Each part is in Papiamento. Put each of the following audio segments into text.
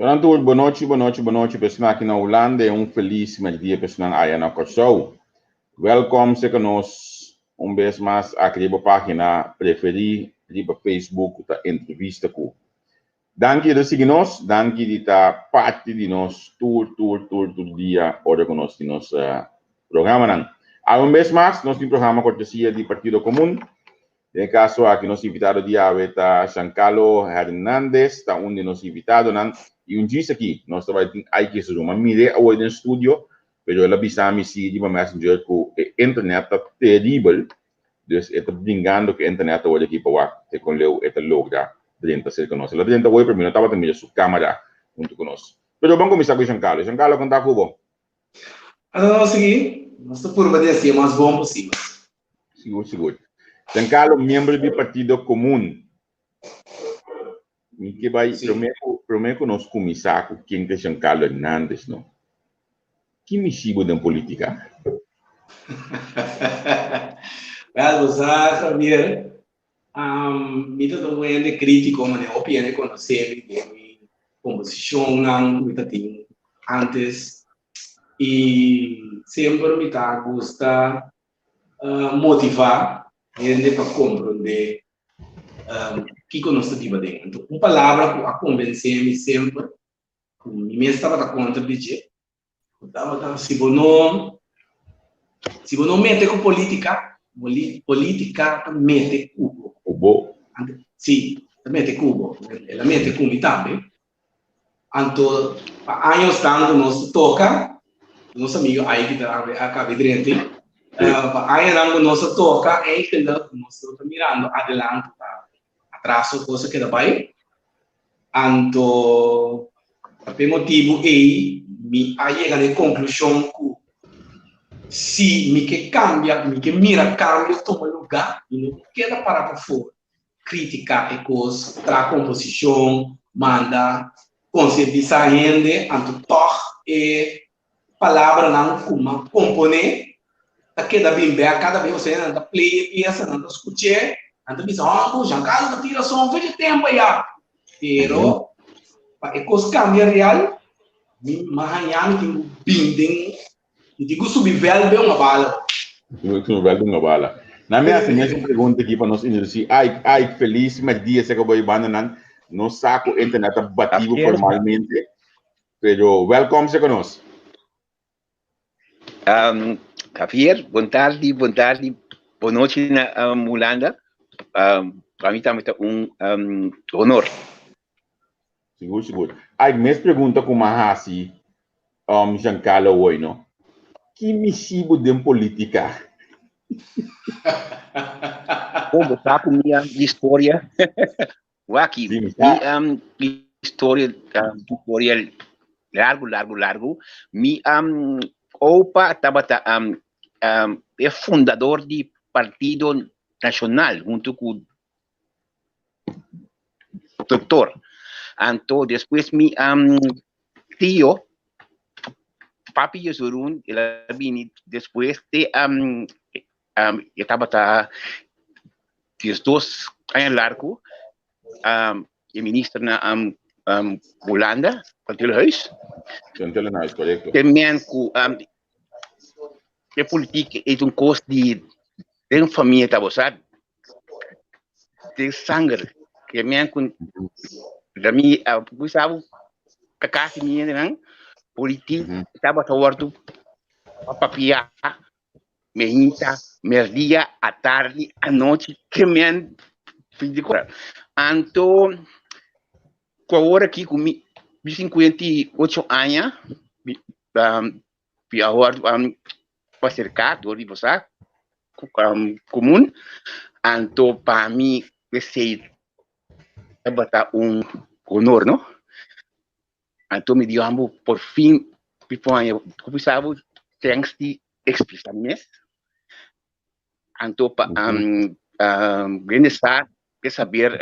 Nan tur, bonochi, bonochi, bonochi, personan aki na Hulanda i un felis merdia personan aya na Kòrsou. Wèlkòm serka nos un bes mas aki riba página preferí riba Facebook ku ta Entrevista Ku. Danki di sigui nos, danki di ta parti di nos tur, tur, tur, tur dia ora ku nos tin nos programanan. Awe un bes mas nos tin programa kortesia di Partido Komun. Den e kaso aki nos invitado di awe ta Giancarlo Hernandez, ta un di nos invitadonan. I un djis aki nos ta bai tin Ike Jesurun. A mir'é awor den studio, pero el a bisa mi si riba Messenger ku e internet ta teribel, dus e ta bringando ku e internet awor aki pa wak te kon leu e ta logra drenta serka nos. El a drenta awor pero mi no tabata mira su kamera huntu ku nos. Pero ban kuminsá ku Giancarlo. Giancarlo, kon ta ku bo? Ata nos sigui, nos ta purba di hasi e mas bon posibel. Sigur, sigur. Giancarlo, miembro di Partido Komun. Mi ke bai Sí. promé ku promé ku nos kuminsá ku ken ta Giancarlo Hernandez no. Ki mishi bo den polítika? Wel, bo sa, Javier, um, mi ta un hende krítiko, manera hopi hende konosé mi den mi komposishonnan ku mi ta tin antes. I semper mi ta gusta uh, motivá hende pa komprondé um, kiko nos ta biba den. Anto, un palabra ku a konvensé mi semper, ku mi mes tabata kontra di dje, ku tabata, si bo no, si bo no mete ku politika, politika ta mete ku bo. Ku bo. Anto, si, ta mete ku bo. El a mete ku mi tambe. Anto, pa años tantu nos ta toka, nos amigo Aiki tambe a kabi drenti, pa añanan ku nos a toka, eigenlijk nos ta mirando adelante pa atraso kos a keda bai. Anto, pa e motibu ei mi a yega na e konklushon ku si mi ke kambia, mi ke mira kambio tuma lugá, mi no por keda para pafó critica e cos, traha composicion, manda concientisa hende, anto tog e palabranan cu m'a compone ta keda bin bek cada bes, osea nan ta play e pieza, nan ta scuch'e, nan ta bisa, oh, Giancarlo ta tira son fecha tempo ya, pero pa e cos cambia real, mi m'a haña mi tin cu bin den Mi tin ku subi vèlt den un bala. Tin ku subi vèlt den un bala. Nan mi hasi mes un pregunta aki pa nos introdusi. Ike, Ike, felis mèrdia seka bo e bandanan. Nos sa ku internet ta bati bo formalmente, pero wèlkòm seka nos. Um, Javier, bon tardi, bon tardi, bon nochi na um, Hulanda. Um, pa mi tambe ta un um, honor. Sigur, sigur. Ike, mes pregunta ku m'a hasi um, Giancarlo hoy, no? Ki mishi bo den politica? Oh, bo sa ku mi historia. Waki, Sí, mi mi sa. um, historia, um, historia largo, largo, largo. Mi um, opa tabata um, um, e fundador di Partido Nacional hunto ku Doctor. Anto despues mi um, tio, papi Jesurun, el a bini despues te um, um, e tabata 12 aña largo um, e minister na um, um, Hulanda, van Telehuis. Van Telehuis, correcto. Te men ku um, e politiek is un kos di den familia ta bo sa den sanger ke men ku da mi ku sabu ka kasi mi nan politiek tabata wordu papia meinta merdia atardi anochi ke men anto ku awor aki ku mi 58 aña mi awor aserká dor di bosa komun anto pa mi esei tabata un honor no anto mi di ambo por fin mi por haña ku bisa bo chèns di ekspresá mi mes anto pa hende sa ke saber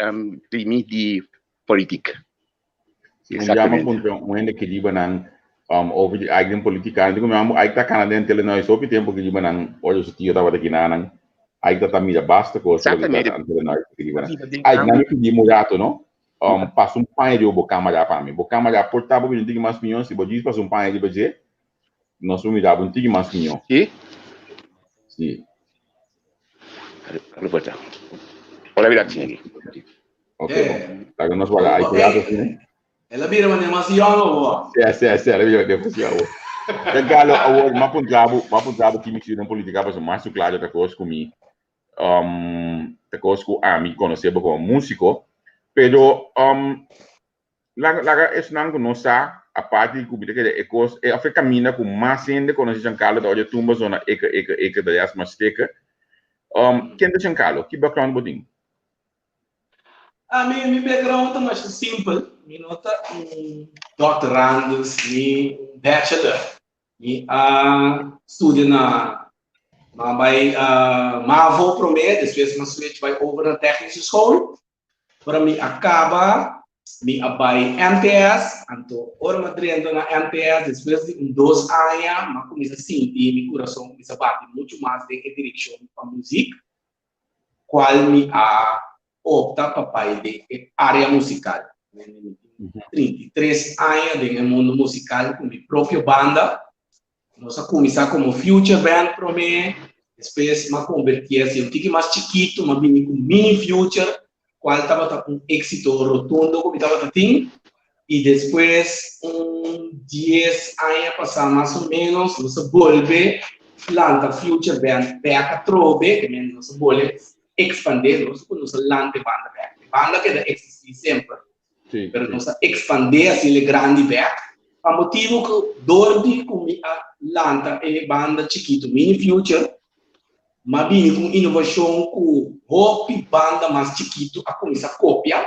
di mi di politik. Si un biaha mi puntra un hende ke riba nan over di Ike den politica, nan di ku mi amo Ike ta kana den Telenois hopi tempo ke riba nan ora su tio tabata kina nan, Ike ta ta mira basta kos loke ta na Telenois ke riba nan. Ike, nan mi pidi un rato no. Um, pasa un paña riba bo cámara pa mi. Bo cámara por ta bo bira un tiki mas mihó. Si bo djis pasa un paña riba dje, nos por mira bo un tiki mas mihó. Sí? Sí. Ruperta. Ora bira así aquí. Ok, Eh. bon. Laga nos wala ai cuidado así, ne? El a bira manera mas yòn awor. Sí, sí, sí, el a bira manera mas yòn awor. Giancarlo, awor, m'a puntra bo, m'a puntra bo ki mi den politica, pasobra mas su claro ta cos cu mi um, ta kos ku ami konosé bo komo músiko, pero um, laga, laga esnan ku no sa, aparte di ku mi ta kere e kos, e of e kaminda ku mas hende konosé Giancarlo ta ora e tumba zona eke, eke, eke, de jas mas steke. Um, ken ta Giancarlo? Ki background bo tin? Ami, mi background ta masha simpel. Mi no ta un doctorandus ni un bachelor. Mi a studia na m'a bai mavo promé, despues m'a switch bai over na Technische School. Ora mi a kaba, mi a bai MTS, anto ora m'a drenta na MTS despues di un dos aña m'a kuminsá sinti mi kurason kuminsá bati muchu mas den e direkshon pa muzik, kual mi a opta pa bai den e área musikal. Mi tin 33 aña den e mundu musikal ku mi propio banda. Nos a kuminsá komo Future Band promé, despues m'a konvertí hasi un tiki mas chikitu, m'a bini ku Mini Future, kual tabata un éksito rotundo ku mi tabata tin. I despues un dies aña pasá mas o ménos nos a bolbe lanta Future Band bèk atrobe, ke men nos a bolbe expandé, nos ku nos a lanta e banda bek. E banda keda existí semper, Sí, pero sí. nos a expandé asina e grandi bek, pa motibu ku dor di ku mi a lanta e banda chikitu Mini Future, m'a bini ku un inovashon ku hopi banda mas chikitu a kuminsá kopia,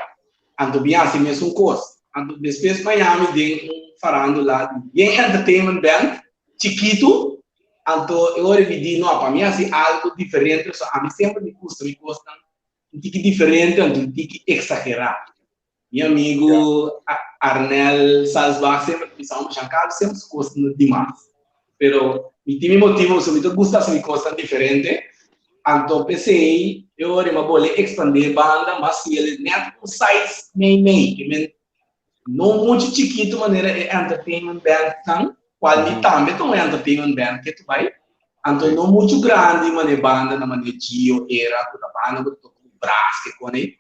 anto bin hasi mesun kos. Anto despues Miami den un farandula di bien entertainment band chikitu, anto e ora mi di no, pa mi hasi algo diferente, so ami semper mi gusta mi kosnan un tiki diferente anto un tiki exagera. Mi amigo Arnel Salzbach semper ta bisa, Jean Carlos semper su kosnan dimas. Pero mi tin mi motibo pasobra mi ta gusta hasi mi kosnan diferente, anto p'esei e ora mi a bole expande e banda mas si el net un size mei mei, ke men No muchu chikitu manera e entertainment bandnan, cual mi tambe ta un entertainment band ke tu bai, anto no muchu grandi manera e banda na manera Gio era ku ta banda ku ta toka ku brass ke kone,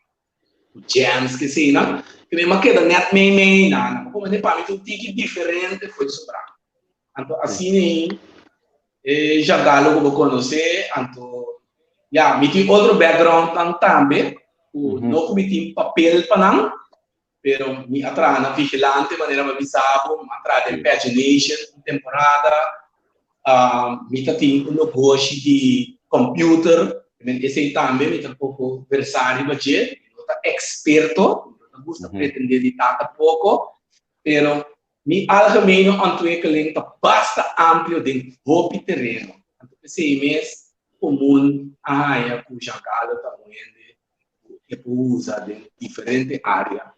ku jams ke eseinan, ke mi a keda net mei mei nan, como pa mi ta un tiki diferente fo'i sobra. Anto asina ei e Giancarlo ku bo konosé, anto ya mi tin otro backgroundnan tambe ku no ku mi tin papel pa nan, Pero mi a traha na Vigilante, manera mi a bisa bo, mi a traha den Pagination un temporada, mi ta tin un negoshi di computer, esei tambe mi ta poko versá riba dje, mi no ta experto, mi no ta gusta pretendé di ta tampoco, pero mi algemene ontwikkeling ta basta amplio den hopi tereno. Anto p'esei mes komun a haña ku Giancarlo ta un hende ku e por usa den diferente área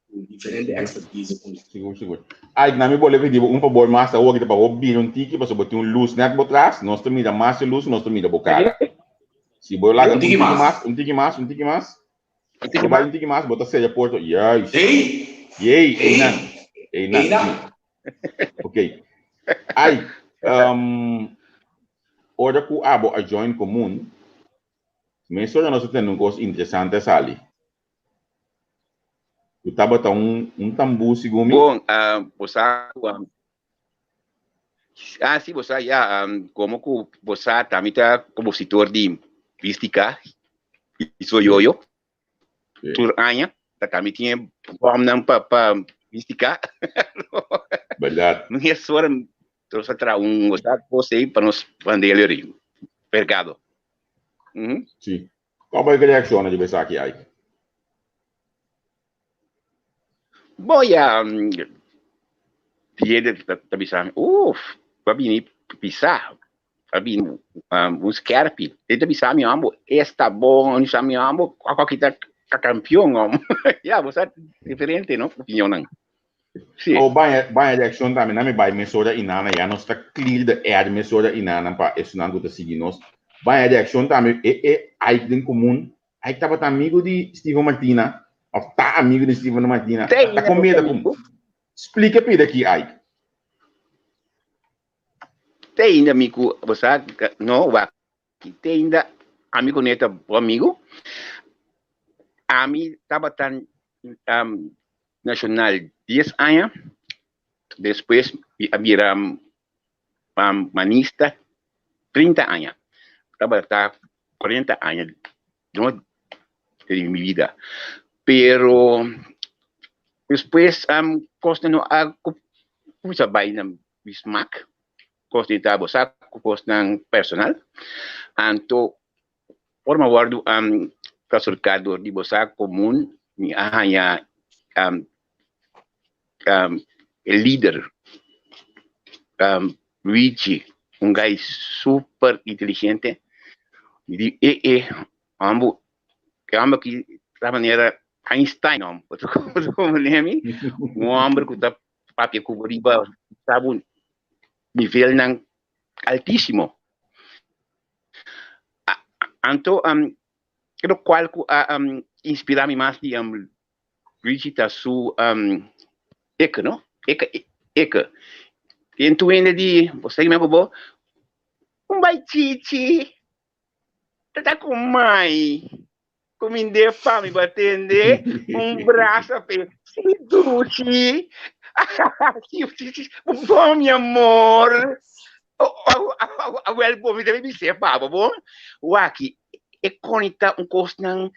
ku diferente ekspertise ku Sigur, sigur. Ike, na mi bolbe pidi bo un fabor mas awor ki ta pa bo bira un tiki pasobra bo tin un lus nèt bo tras, nos ta mira mas e lus ku nos ta mira bo kara. Si bo laga Un un tiki tiki mas. mas, un tiki mas, un tiki mas, Un si tiki bo bai mas. un tiki mas, bo ta sella porta. Juist. Ey! Yey, Ey! einan. Einan, Einan. sí. Ok. Ike, um, ora ku abo a join Komun, Mesora nos a tende un kos interesante a sali. Ku tabata un un tambú segun mi. Bon, bo sa ku ah si bo sa ya, komo ku bo sa ta mi ta kompositor di Mística i Soyoyo tur aña, ta mi tin e bòmnan pa pa Mística. Bèrdat. Mesora nos a traha un kos ei pa nos bandera ri merkado. Sí. Kon bo ke reakshoná riba esaki, Ike? Bo ya hende ta bisa mi, uf, bo a bini pisá, bo a bini un skèrpi. E ta bisa mi hombo, esta bon, bisa mi hombo, kòkòki ta kampion, hombo. Ya, bo sa diferente, no, opinionnan. Sí. Oh, baña, baña reaccion tambe, na mi bai mesora y nana, ya nos ta clear the air mesora y nana pa esunnan cu ta sigui nos. Baña reaccion tambe, e, e Ike den comun, Ike tabata amigo di Steven Martina. Of ta amigo di Steven Martina? Te Ta ainda kon nos meda ku amigo. Splika pida ki Ike. Te ainda mi ku bo sa no wak te ainda ami ku neta bo amigo. Ami tabata um, nacional 10 aña, despues mi a bira um, manista 30 aña. Tabata 40 aña no di mi vida. Pero despues um, kosnan no a kuminsá bai na mi smak, kosnan ta bo sa kosnan personal. Anto ora mi a wòrdu um, aserká dor di bo sa komun, mi a haña um, um, e lider um, Luigi, un guy super inteligente. Mi di, e, e, ambo, e homber aki ta manera Einstein, homber. Bo ta comprende mi? Un homber ku ta papia ku bo riba, sabe, un nivelnan altísimo. Anto, um, e lokual ku a um, inspirá mi mas di um, Luigi ta su um, eke, no? Eke, eke. Tin tu hende di, bo sa ku bo, un bai chichi, ta ta ku mai, ku minde pa mi batende, un brasa pe, si dushi, si, si, si, bon mi amor. Awel bo mi debe bis'é pa bo, bon? Waki, e konita un kosnan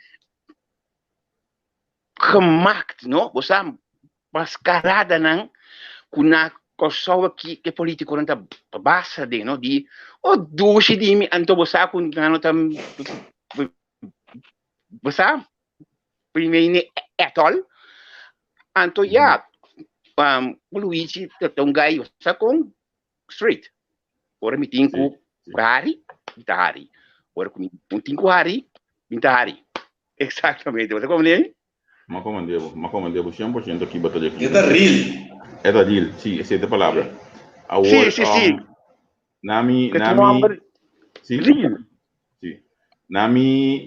gemaakt, no? Bo sa mascaradanan ku na Kòrsou aki e politikonan ta basa den, no? Di, oh dushi di mi, anto bo sa ku nan no ta, bo sa, primene at all. Anto ya, um, Luigi ta un guy, bo sa kon, straight. Ora mi tin ku hari, mi ta hari. Ora ku mi no tin ku hari, mi ta hari. Exactamente. Bo ta comprende? Ma comprende bo, ma comprende bo 100% ki bo ta E ta real. E ta real, si, esei ta e palabra. Awor, Sí, sí, sí. um, na mi, Ke na tu mi, homber si, real. si. Na mi,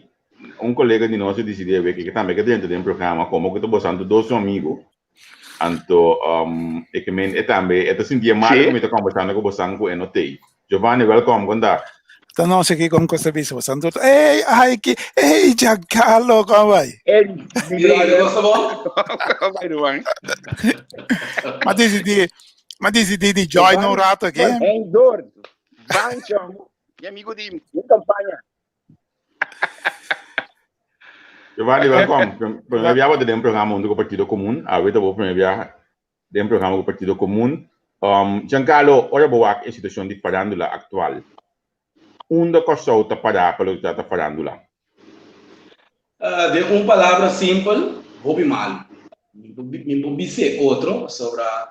un colega di nos a dicidi awe ke tambe ke drenta den programa, como ke ta bosando dos su amigo, Anto um, e ke men e tambe e ta sinti e malo Sí. ku mi ta kombersando ku bosan ku e no tei. Giovanni, welkom, kon ta? Ta no sé kiko kon servicio bosan tur. Ey, ay, ki, ey, Giancarlo, kon bai? Hey, mi Sí, brother. cosa bon? Bai, ruman. Ma decidí, ma decidí di join un Giovanni, rato aquí. Hey, door. Bancho, mi amigo di mi campaña. Giovanni, welkom. Primer biaha bo ta den programa hunto ku Partido Komun. Awe ta bo primer biaha den programa ku Partido Komun. Um, Giancarlo, ora bo wak e situashon di farándula aktual, unda Kòrsou ta pará pa loke ta trata farándula? Den un palabra simpel, hopi malu. Mi por bis'é otro pasobra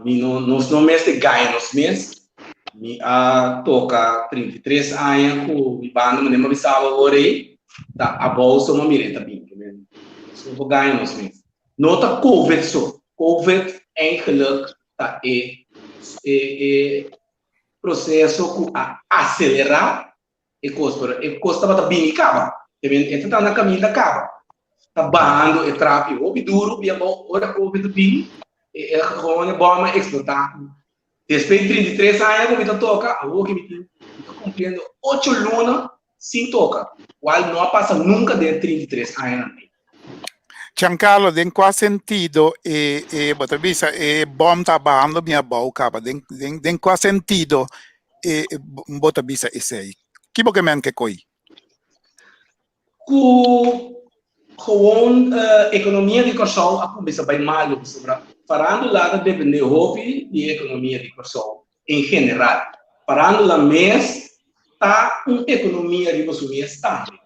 mi no, nos no mester gaña nos mes. Mi a toka 33 aña ku mi banda, manera mi a bisaba awor ei, ta abou so mi a mira e ta bin. Nos no por gaña nos mes. No ta covid so, covid eigenlijk ta e e proseso ku a aselerá e kos, pero e kos tabata bini kaba. Te men e ta na kaminda kaba. Ta bahando e trapi hopi duru bia abou ora covid a bini, e e gewoon e bòm a eksplotá. Despues di 33 aña ku mi ta toka, awor ku mi tin mi ta kumpliendo ocho luna sin toka, kual no a pasa nunka den 33 añanan ei. Giancarlo, den kua sentido e e bo ta bisa e bòm ta bahando mi abou kaba? Den den den kua sentido e bo ta bisa esei? Ki bo ke men ke koi? Ku gewoon ekonomia di Kòrsou a kuminsá bai malu pasobra farándula ta dependé hopi di e ekonomia di Kòrsou en general. Farándula mes ta un ekonomia riba su mes tambe.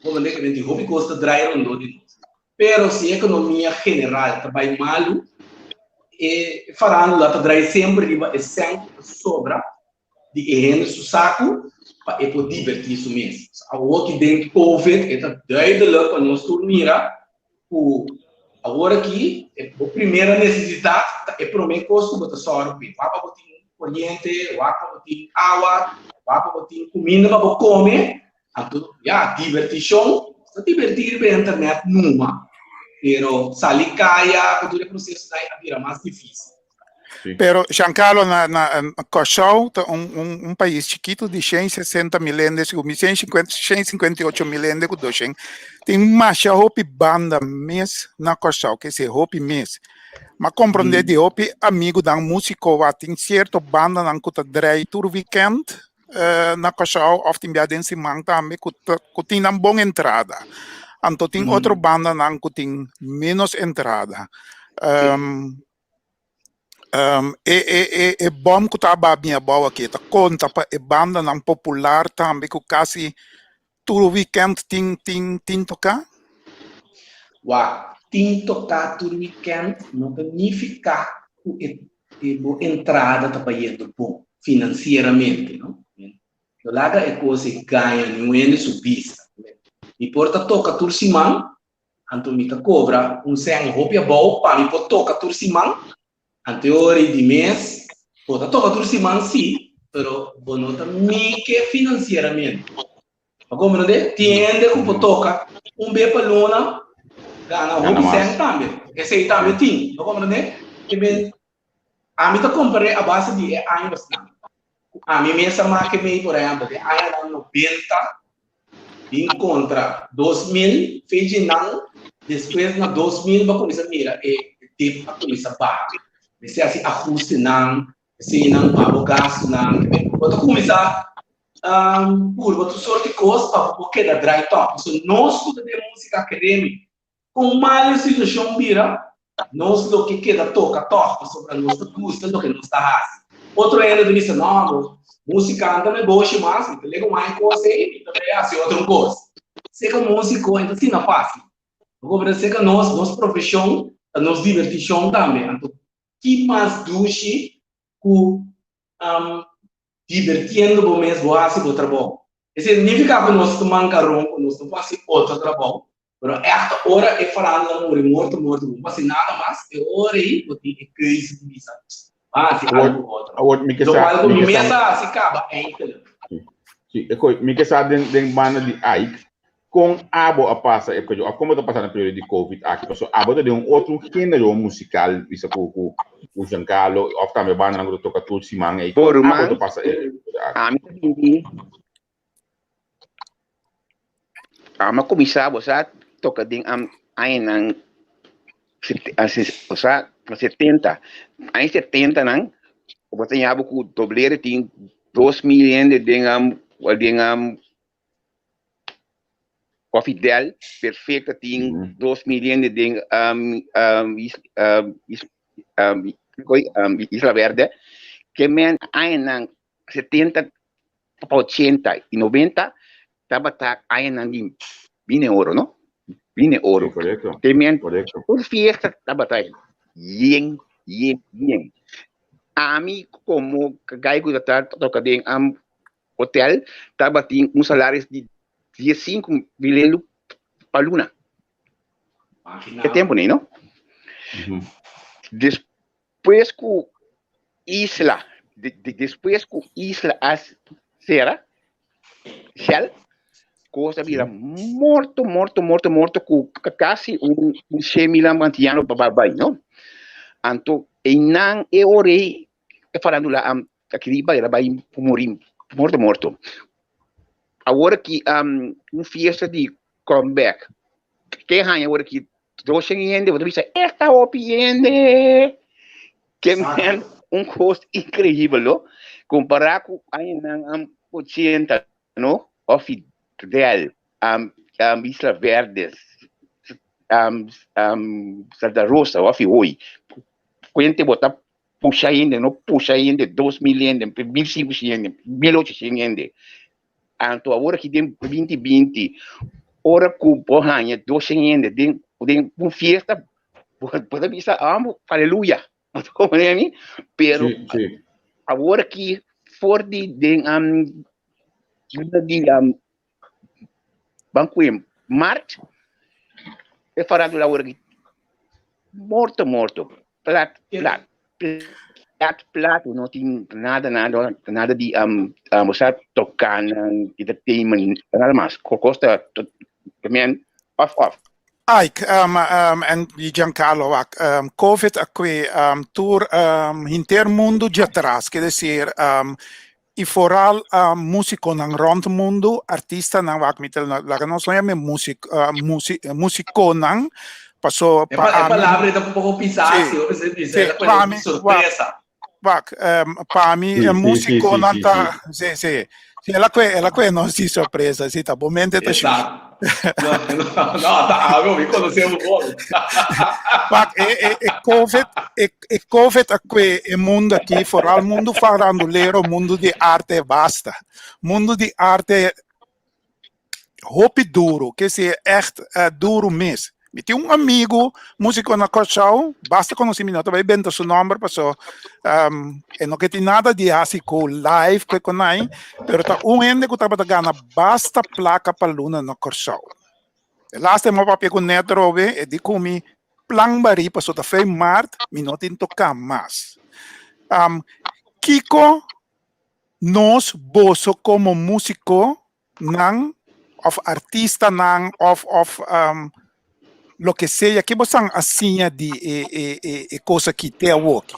Bo manda ke tin hopi kos ta drai rondó di nos. Pero si e ekonomia general ta bai malu, e farándula ta drai semper riba e sèn ku ta sobra di e hende su saku pa e por divertí su mes. Awor ki den covid e ta duidelijk pa nos tur mira ku awor aki e bo primera nesesidat ta e promé kos ku bo ta sòru p'e. Wak pa bo tin koriente, wak pa bo tin awa, wak pa bo tin kuminda pa bo kome. Anto, ya, divertishon. Nos ta divertí riba internet numa, pero sali kaya ku tur e prosesonan a bira mas difísil. Pero Giancarlo na na Kòrsou ta un un un pais chikitu di 160 mil hende, sigur mi 150 158 mil hende ku 200 tin masha hopi banda mes na Kòrsou, ke esei hopi mes. M'a komprondé di hopi amigunan músiko wak tin sierto bandanan ku ta drei tur wikènt na Kòrsou òf tin bia den siman tambe ku ta ku tin nan bon entrada. Anto tin otro bandanan ku tin ménos entrada. E e e e bòm ku ta aba mi abou aki ta konta pa e bandanan popular tambe ku kasi tur wikènt tin tin tin toká? Wak, tin toká tur wikènt no ta nifiká ku e e bo entrada ta bayendo bon finansieramente, no. No laga e kos ei gaña niun hende su bista. Mi por ta toka tur siman, Anto mi ta kobra un sèn hopi abou pa mi por toka tur siman. Anto e ora ei di mes, bo ta toka tur siman sí, pero bo no ta mike finansieramente. Bo komprendé? Tin hende ku por toka un be pa luna, gana hopi sèn tambe. Esei tambe tin. Bo komprendé? Ke men, ami ta kompar'é a base di e añosnan. Ku ami mes a make mei, por ehèmpel, den añanan 90, Bin kontra 2000 fejinan, despues na 2000 bo a kuminsá mira e dip a kuminsá baha. Mester hasi ahustenan, eseinan pa bo gastunan. Bo ta kuminsá purba tur sort di kos pa bo por keda drai tòg. Pasobra nos ku ta den músika keremi Kon mal e situashon bira, nos lo ke keda toka tòg pasobra nos ta gusta loke nos ta hasi. Otro hende ta bisa, No, bo músika no ta negoshi mas, mi ta lega un ai kos ei, mi ta bai hasi otro kos. Seka músiko e ta asina fásil. Bo komprende? Seka nos, nos profeshon ta nos dibertishon tambe. Anto ki mas dushi ku Dibertiendo bo mes bo hasi bo trabou. Esei no nifiká ku nos ta mankaron, ku nos no por hasi otro trabou, pero ègt ora e farándula muri morto morto bo no por hasi nada mas, e ora ei bo tin e keuze di bisa bo hasi algu otro. Awor mi ke sa, Lokual ku mi mi ke sa, mes a hasi kaba eindelijk. Sí, e koi, mi ke sa den den banda di Ike, Kon abo a pasa e periodo, of kon bo ta pasa na periodo di covid aki? Pasobra abo ta den un otro genero musical, bisa ku ku ku Giancarlo of tambe bandanan ku ta toka tur siman ei. Bo Kon abo ruman, ta pasa e periodo aki? ami ta bini, ami a kuminsá bo sa toka den añanan osea 70, aña setentanan bo ta ña bo ku doblero tin 2000 hende den den Koffie Del perfecto tin 2000 hende den Isla Verde. Ke men añanan 70 pa 80 y 90 tabata añanan di bine oro, no? Bine oro. Sí, correcto. Ke men Correcto. tur fiesta tabata yen, yen, yen. Ami como gai ku ta toka den hotel tabatin un salaris di 15 mil euro pa luna. E tempo nei, no? Despues ku Isla, despues ku Isla a sera, Shell, kos a bira morto, morto, morto, morto, ku kasi un 100 mil antiano pa bai, no? Anto, einan e ora ei, e farándula a Aki bai era bai muri morto morto. Awor aki un fiesta di comeback. Ke haña awor aki 200 hende, bo ta bisa esta hopi hende. Ke men un kos increíbel no. Kompará ku añanan 80 no, of Fidel, Isla Verde, Santa Rosa of Hoy. Kuente bo ta pusha hende, no pusha hende, 2000 hende, 1500 hende, 1800 hende. Anto awor aki den 2020, ora ku bo haña 200 hende den, den un fiesta, bo, bo ta bisa, amo, aleluya. Bo ta comprende mi? Pero Sí, sí. awor aki for di den luna di ban kue mart, e farándula awor aki morto morto. Plat, plat, plat, plat, no tin nada, nada, nada di um, um, o sea, tocanan, entertainment, nada mas. Kos ta Ke men òf òf. Ike, en di Giancarlo wak, Covid a kue tur hinter mundu djatras, ke desir i foral musikonan rònt mundu, artistanan wak mi ta laga nos no yam'e musikonan paso pa ami. E palabra ei ta un poko pisá si, hopi se bisa, el a pone un sorpresa. Wak, pa mi e musikonan ta, si, si, si, el a kue, el a kue nos di sorpresa, si ta bo mente ta shushi. No, no, ta algo, mi konosé bo bon. Wak, e, e, e COVID, e, e COVID a kue e mundo aki, foral mundu farandulero, mundu di arte, basta. Mundu di arte hopi duru, ke si ègt duru mes. Mi tin un amigu músiko na Kòrsou, basta konosí, mi no ta bai benta su nòmber paso e no ke tin nada di hasi ku live ku e konai, pero ta un hende ku tabata gana basta plaka pa luna na Kòrsou. E laatste mi a papia ku Ned Robe, e di ku mi plan barí paso ta fei mart mi no tin toká mas. Kiko nos boso komo músiko nan of artistanan of of um, loke sea ke bosan a siña di e e e e kos aki te awoki?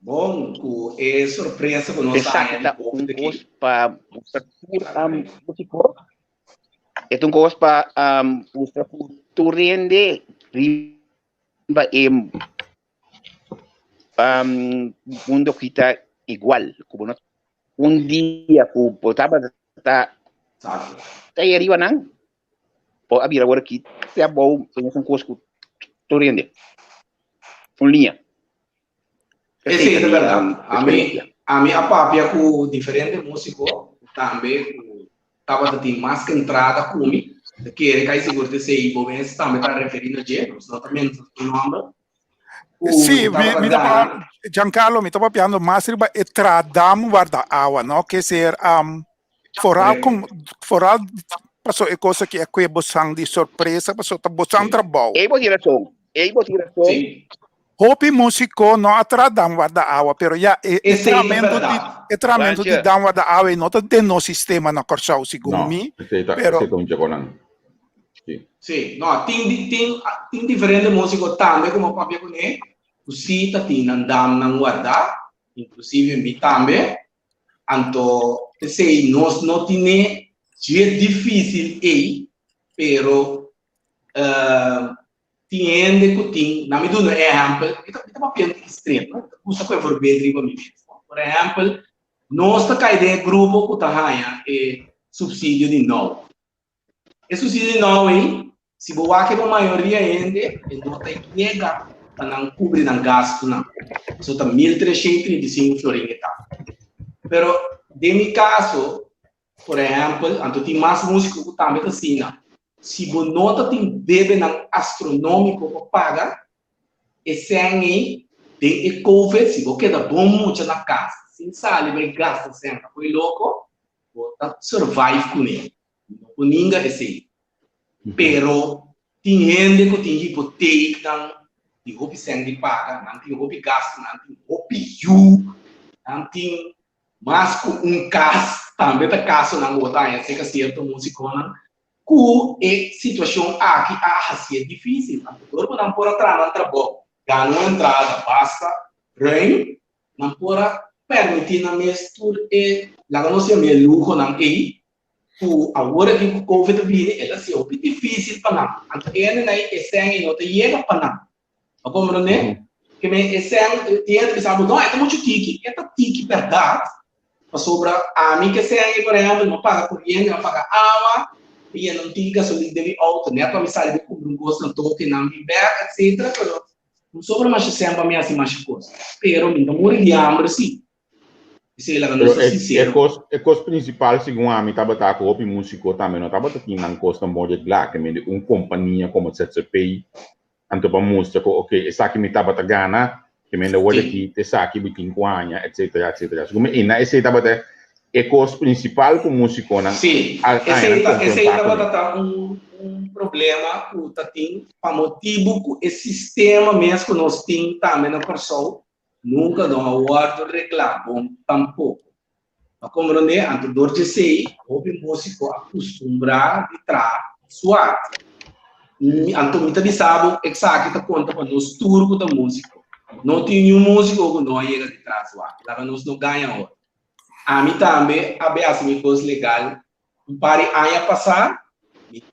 Bon, ku e sorpresa ku nos a Esaki haña ta di un COVID kos aki. pa mustra tur um, músiko. E ta un kos pa um, mustra ku tur hende riba e um, mundo ki ta igual. Ku bo no un dia ku bo tabata ta ta ahí arriba nan, bo a bira awor aki te abou, e mesun kos ku tur hende. Un liña. Esei Esei ta ta mi bèrdat. um, Ami, eksperensia. ami a papia ku diferente músiko tambe ku tabata tin mas ku entrada ku mi. Ta kere kai sigur ta esei bo mes tambe ta referí na dje, nos no ta menshoná su nòmber. Ku Sí, mi, tabata mi ta gana. pa, Giancarlo, mi ta papiando mas riba e tradam warda awa, no? Ke ser um, foral Correcto. con, foral paso e cosa ki a kue bosan di sorpresa, paso ta bosan Sí. trabou. Ei bo tin rason. Ei bo tin rason. Sí. Hopi músiko no a traha dam warda awa, pero ya e, e Esei ta tramento di bèrdat. e tramento di Juantje. dam warda awa ei no ta den nos sistema na Kòrsou, segun No, mi, esei ta, pero esei ta un djakonan. Sí. Sí, no, tin di tin tin diferente músiko tambe ku mi a papia kuné ku sí ta tin nan damnan wardá, inklusive mi tambe. Anto p'esei nos no tine dje difísil ei, pero tin hende ku tin, na mi duna e ehèmpel, mi ta mi ta papia un tiki stret, no, mi ta gusta ku e voorbeeld riba mi mes, no. Por ehèmpel, nos ta kai den e grupo ku ta haña e supsidio di now. E supsidio di now ei, si bo wak riba mayoria hende, e no ta yega pa nan kubri nan gastunan. Pasobra ta 1335 florin e ta. Pero den mi kaso, Por ehèmpel, anto tin mas músiko ku tambe ta asina. Si bo no ta tin debenan astronómiko pa paga, e sèn ei den e covid, si bo keda bon mucha na kas sin sali bai gasta sèn ta poi loko, bo ta survive kuné. Mi no por ninga esei. Pero tin hende ku tin hipoteeknan, tin hopi sèn di paga, nan tin hopi gastu, nan tin hopi yu, nan tin Mas ku un kas, tambe ta kasonan ku bo ta haña serka sierto músikonan ku e situashon aki a hasié difísil. Anto dor ku nan por a traha nan trabou, gana un entrada basta ruim, nan por a permití nan mes tur e, laga nos yam'é luhonan ei, ku awor aki ku covid a bini, el a hasié hopi difísil pa nan. Anto e hendenan ei, e sèn ei no ta yega pa nan. Bo komprendé? Ke men e sèn, tin hende bisa bo, no, e ta muchu tiki. E ta tiki bèrdat, pasobra ami ke sèn ei, por ehèmpel, mi a paga koriente, mi a paga awa, mi yena un tiki gasolin den mi outo, nèt pa mi sali bai kumpra un kos na toke nan bin bèk, etsetera, pero no sobra masha sèn pa mi hasi masha kos. Pero mi ta muri di hamber sí. Esei laga nos Pero ta e, e sinsero. kos, e kos prinsipal segun ami tabata ku hopi músiko tambe no tabata tin nan kosnan bon reglá, ke mende un kompania komo ZZP anto pa mustra ku ok esaki mi tabata gana, ke mende awor Sí. aki esaki mi tin ku haña etsetera etsetera. Segun mi ina esei tabata e kos prinsipal ku músikonan Sí, a haña esei nan ta, esei konfrontá tabata kuné. ta un, un problema ku ta tin pa motibu ku e sistema mes ku nos tin tambe na Kòrsou Nunka no a wòrdu reglá bon tampoko. Bo a komprondé? Anto dor di esei hopi músiko a kustumbrá di traha suart. Anto mi ta bisa bo esaki ta konta pa nos tur ku ta músiko. No tin niun músiko ku no a yega di traha suart. Laga nos no gaña otro. Ami tambe a be hasi mi kos legal un par di aña pasá.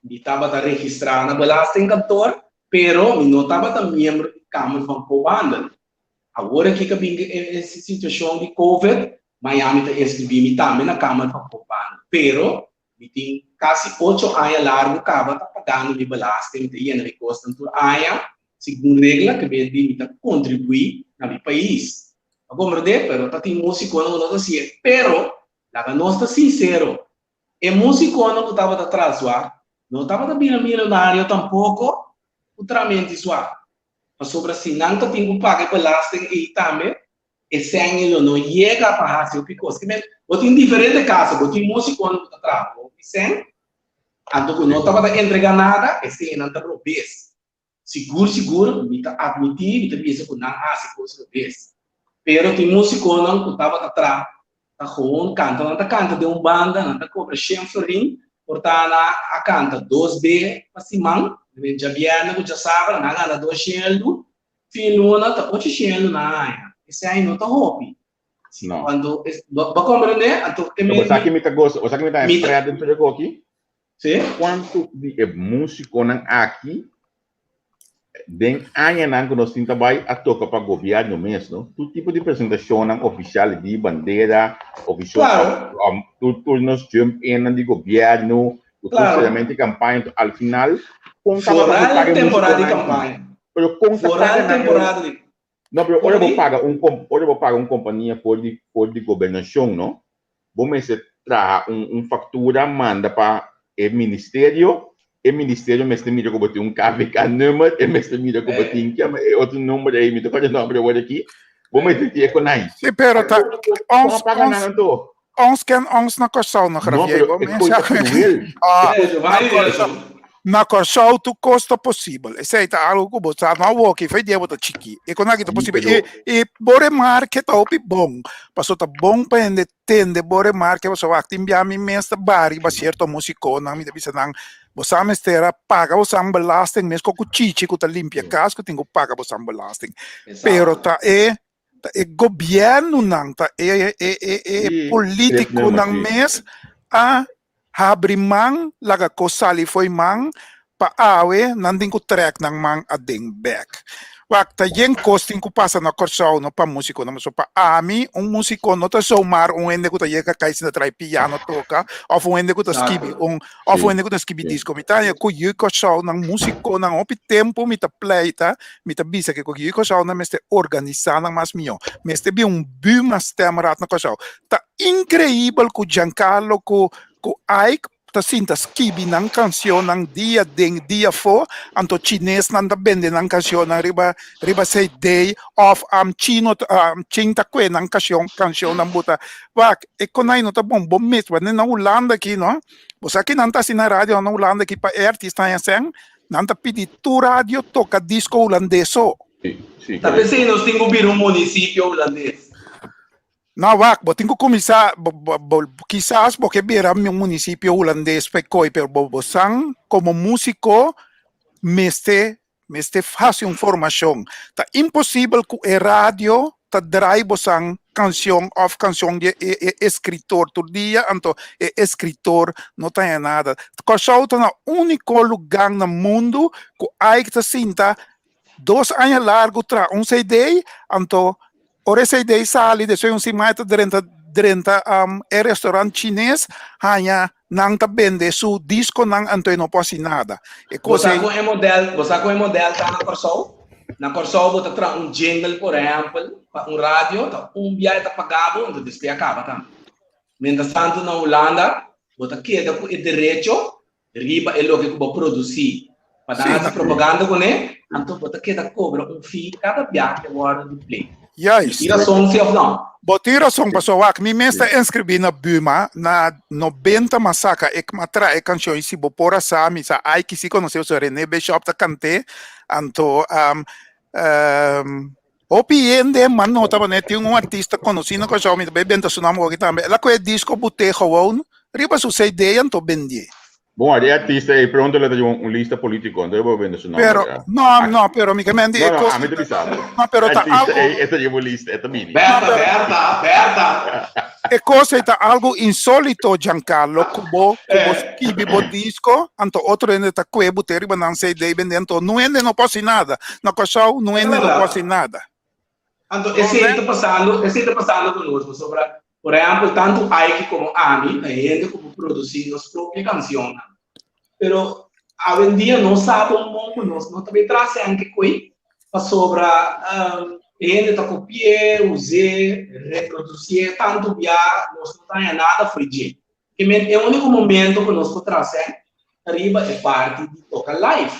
Mi tabata registrá na belastingkantoor, pero mi no tabata miembro di Kamer van Koophandel. Awor aki ka bin e situashon di Covid, maña mi ta inskribí mi tambe na Kamer van Koophandel. Pero mi tin kasi ocho aña largu kaba ta pagando mi belasting, mi ta yena mi kosnan tur aña segun regla ke men di mi ta kontribuí na mi pais. A komprendé? Pero ta tin músikonan ku no ta hasié. Pero laga nos ta sinsero, e músikonan ku tabata tras zwak no tabata bira milonario tampoko ku tramenti zwak. Pasobra si nan ta tin ku paga e belasting ei tambe, e sèn lo no yega pa hasi hopi kos. Ke men, bo tin diferente kaso, bo tin músikonan ku ta traha hopi sèn, anto ku no tabata entregá nada, e sènnan ta robes. Sigur sigur mi ta admití, mi ta bisa ku nan hasi kos robes. Pero tin músikonan ku tabata traha ta gewoon kanta, nan ta kanta den un banda, nan ta kobra shen florin, por ta nan a kanta dos be pa siman, den djabièrnè ku djasabra nan a gana dos shenlu, fin luna ta ocho shenlu nan a haña. Esei no ta hopi. No. Anto, bo a komprendé? Anto, Bo sa ki mi ta gosa, bo sa ki mi ta Mi ta- pret den tur e koki? Sí? Kuantu di e músikonan aki den añanan ku nos tin ta bai a toka pa gobièrnu mes, no? Tur tipo di presentashonnan ofisial di bandera, ofisial, Claro. tur tur nos jump innan di gobièrnu, ku tur Claro. solamente kampaña, enton al final kon tabata ku Foral paga e temporada di músikonan aki? kampaña. Pero kon ta Foral paga nan e temporada di No, pero ora bo Kon di? paga un ora bo paga un kompania for di for di gobernashon, no? Bo mester traha un un faktura manda pa e ministerio, e ministerio mester mira ku bo tin un KVK nummer, e mester mira ku bo tin kiama e otro number ei, mi ta kòrda e nòmber awor aki, bo mester tin e konai. Sí, pero ta Kon ons a paga ons nan anto? ons ken ons na Kòrsou no No, Gravier, pero bo e mester koi ta kruel. Ah, Eh, na Giovanni Kòrsou na Kòrsou tur kos ta posibel. Esei ta algu ku bo sa no awor ki fe dia bo ta chikí. E kon aki ta Sí, posibel. pero E e bo remarke ta hopi bon. Pasobra ta bon pa hende tende bo remarke pasobra wak tin bia mi mes ta bari riba sierto musikonan mi ta bisa nan bo sa mester a paga bo san belasting mes ku chichi ku ta limpia kas ku tin ku paga bo san belasting. Pero Exacto. ta e ta e gobièrnunan, ta e e e e Sí, politikonan sí. mes a habri man laga kos sali fo'i man pa awe nan tin ku trèk nan man aden bèk. Wak, ta yen kos tin ku pasa na Kòrsou no pa músikonan, pasobra pa ami un músiko no ta zomaar un hende ku ta yega kai sinta trai piano toka òf un hende ku ta skibi Exacto. un òf un Sí, hende ku ta skibi sí. disko. Mi ta haña ku yu Kòrsounan músikonan hopi tempu mi ta pleita Mi ta bisa ke ku yu Kòrsou nan mester organisá nan mas mihó. Mester bin un Buma Stemraad na Kòrsou. Ta inkreibel ku Giancarlo ku ku Ike ta sinta skibi nan kansionnan dia den dia afó, anto chinesnan ta bende nan kansionnan riba riba CD òf chino chin ta kue nan kansion kansionnan buta. Wak, e konai no ta bon. Bo mes, wak na Hulanda aki no, bo sa kinan ta hasi na radio na Hulanda aki pa e artista haña sèn? Nan ta pidi tur radio toka disko hulandes so. Sí, sí, Ta correcto. p'esei nos tin ku bira un munisipio hulandes. No, wak, bo tin ku kuminsá, bo, bo, bo, kisas bo ke bira un munisipio hulandes p'e koi, pero bo, bo san komo músiko mester, mester hasi un formashon. Ta imposibel ku e radio ta draai bosan cancion of cancion di e e escritor tur dia anto e escritor no ta haña nada. Kòrsou ta na úniko lugar na mundu ku Ike ta sinta dos aña largu traha un CD anto ora e CD sali despues un siman e ta drenta drenta e restaurant chines haña nan ta bende su diskonan anto e no por hasi nada. E Bo kos sa ei. kon e modèl, bo sa kon e modèl ta na Kòrsou? Na Kòrsou bo ta traha un jingle por ehèmpel pa un radio, ta un bia e ta paga bo, anto despues a kaba tambe. Mientras tanto na Hulanda bo ta keda ku e derecho riba e loke ku bo produsí pa nan Sí, hasi na. propaganda kuné, anto bo ta keda kobra un fee kada bia ku e wòrdu di play. Mi Juist. tin rason si òf nò? Bo tin rason pasobra wak mi mes ta inscribi na Buma na nobenta ma saka e ma traha e cancion y si bo por a sa mi sa ay kisi conoce pasobra Rene Bishop ta cante anto um, um. Hopi hende ma nota wanneer tin un artista konosí na Kòrsou, mi ta bai benta su nòmber aki tambe, el a kohe disko but'é gewoon riba su CD anto bendié. Bon, e artista ei pronto lo ta riba un lista polítiko, anto e bo bende su nòmber Pero, ya. no, no, pero mi ke men di No, e no, kos ami ta bisa bo. No, pero E ta artista algo ei e ta riba un lista, e ta bini. No, Berta, pero Berta, Berta. E kos ei ta algo insólito, Giancarlo, ku bo ku bo skibi bo disko, anto otro hende ta kue bo te riba nan CD bende, anto nun hende no por hasi nada. Na Kòrsou nun hende no por hasi nada. Anto esei ta pasando, esei ta pasando ku nos, pasobra, por ehèmpel, tantu Aiki komo ami ta hende ku por produsí nos propio kansionnan. Pero awendia nos sa bon bon ku nos no ta bai tras sèn ke koi, pasobra e hende ta kopi'é, us'é, reprodusié tantu bia, nos no ta haña nada for dje. Ke men e úniko momento ku nos por traha sèn ta riba e parti di toka live.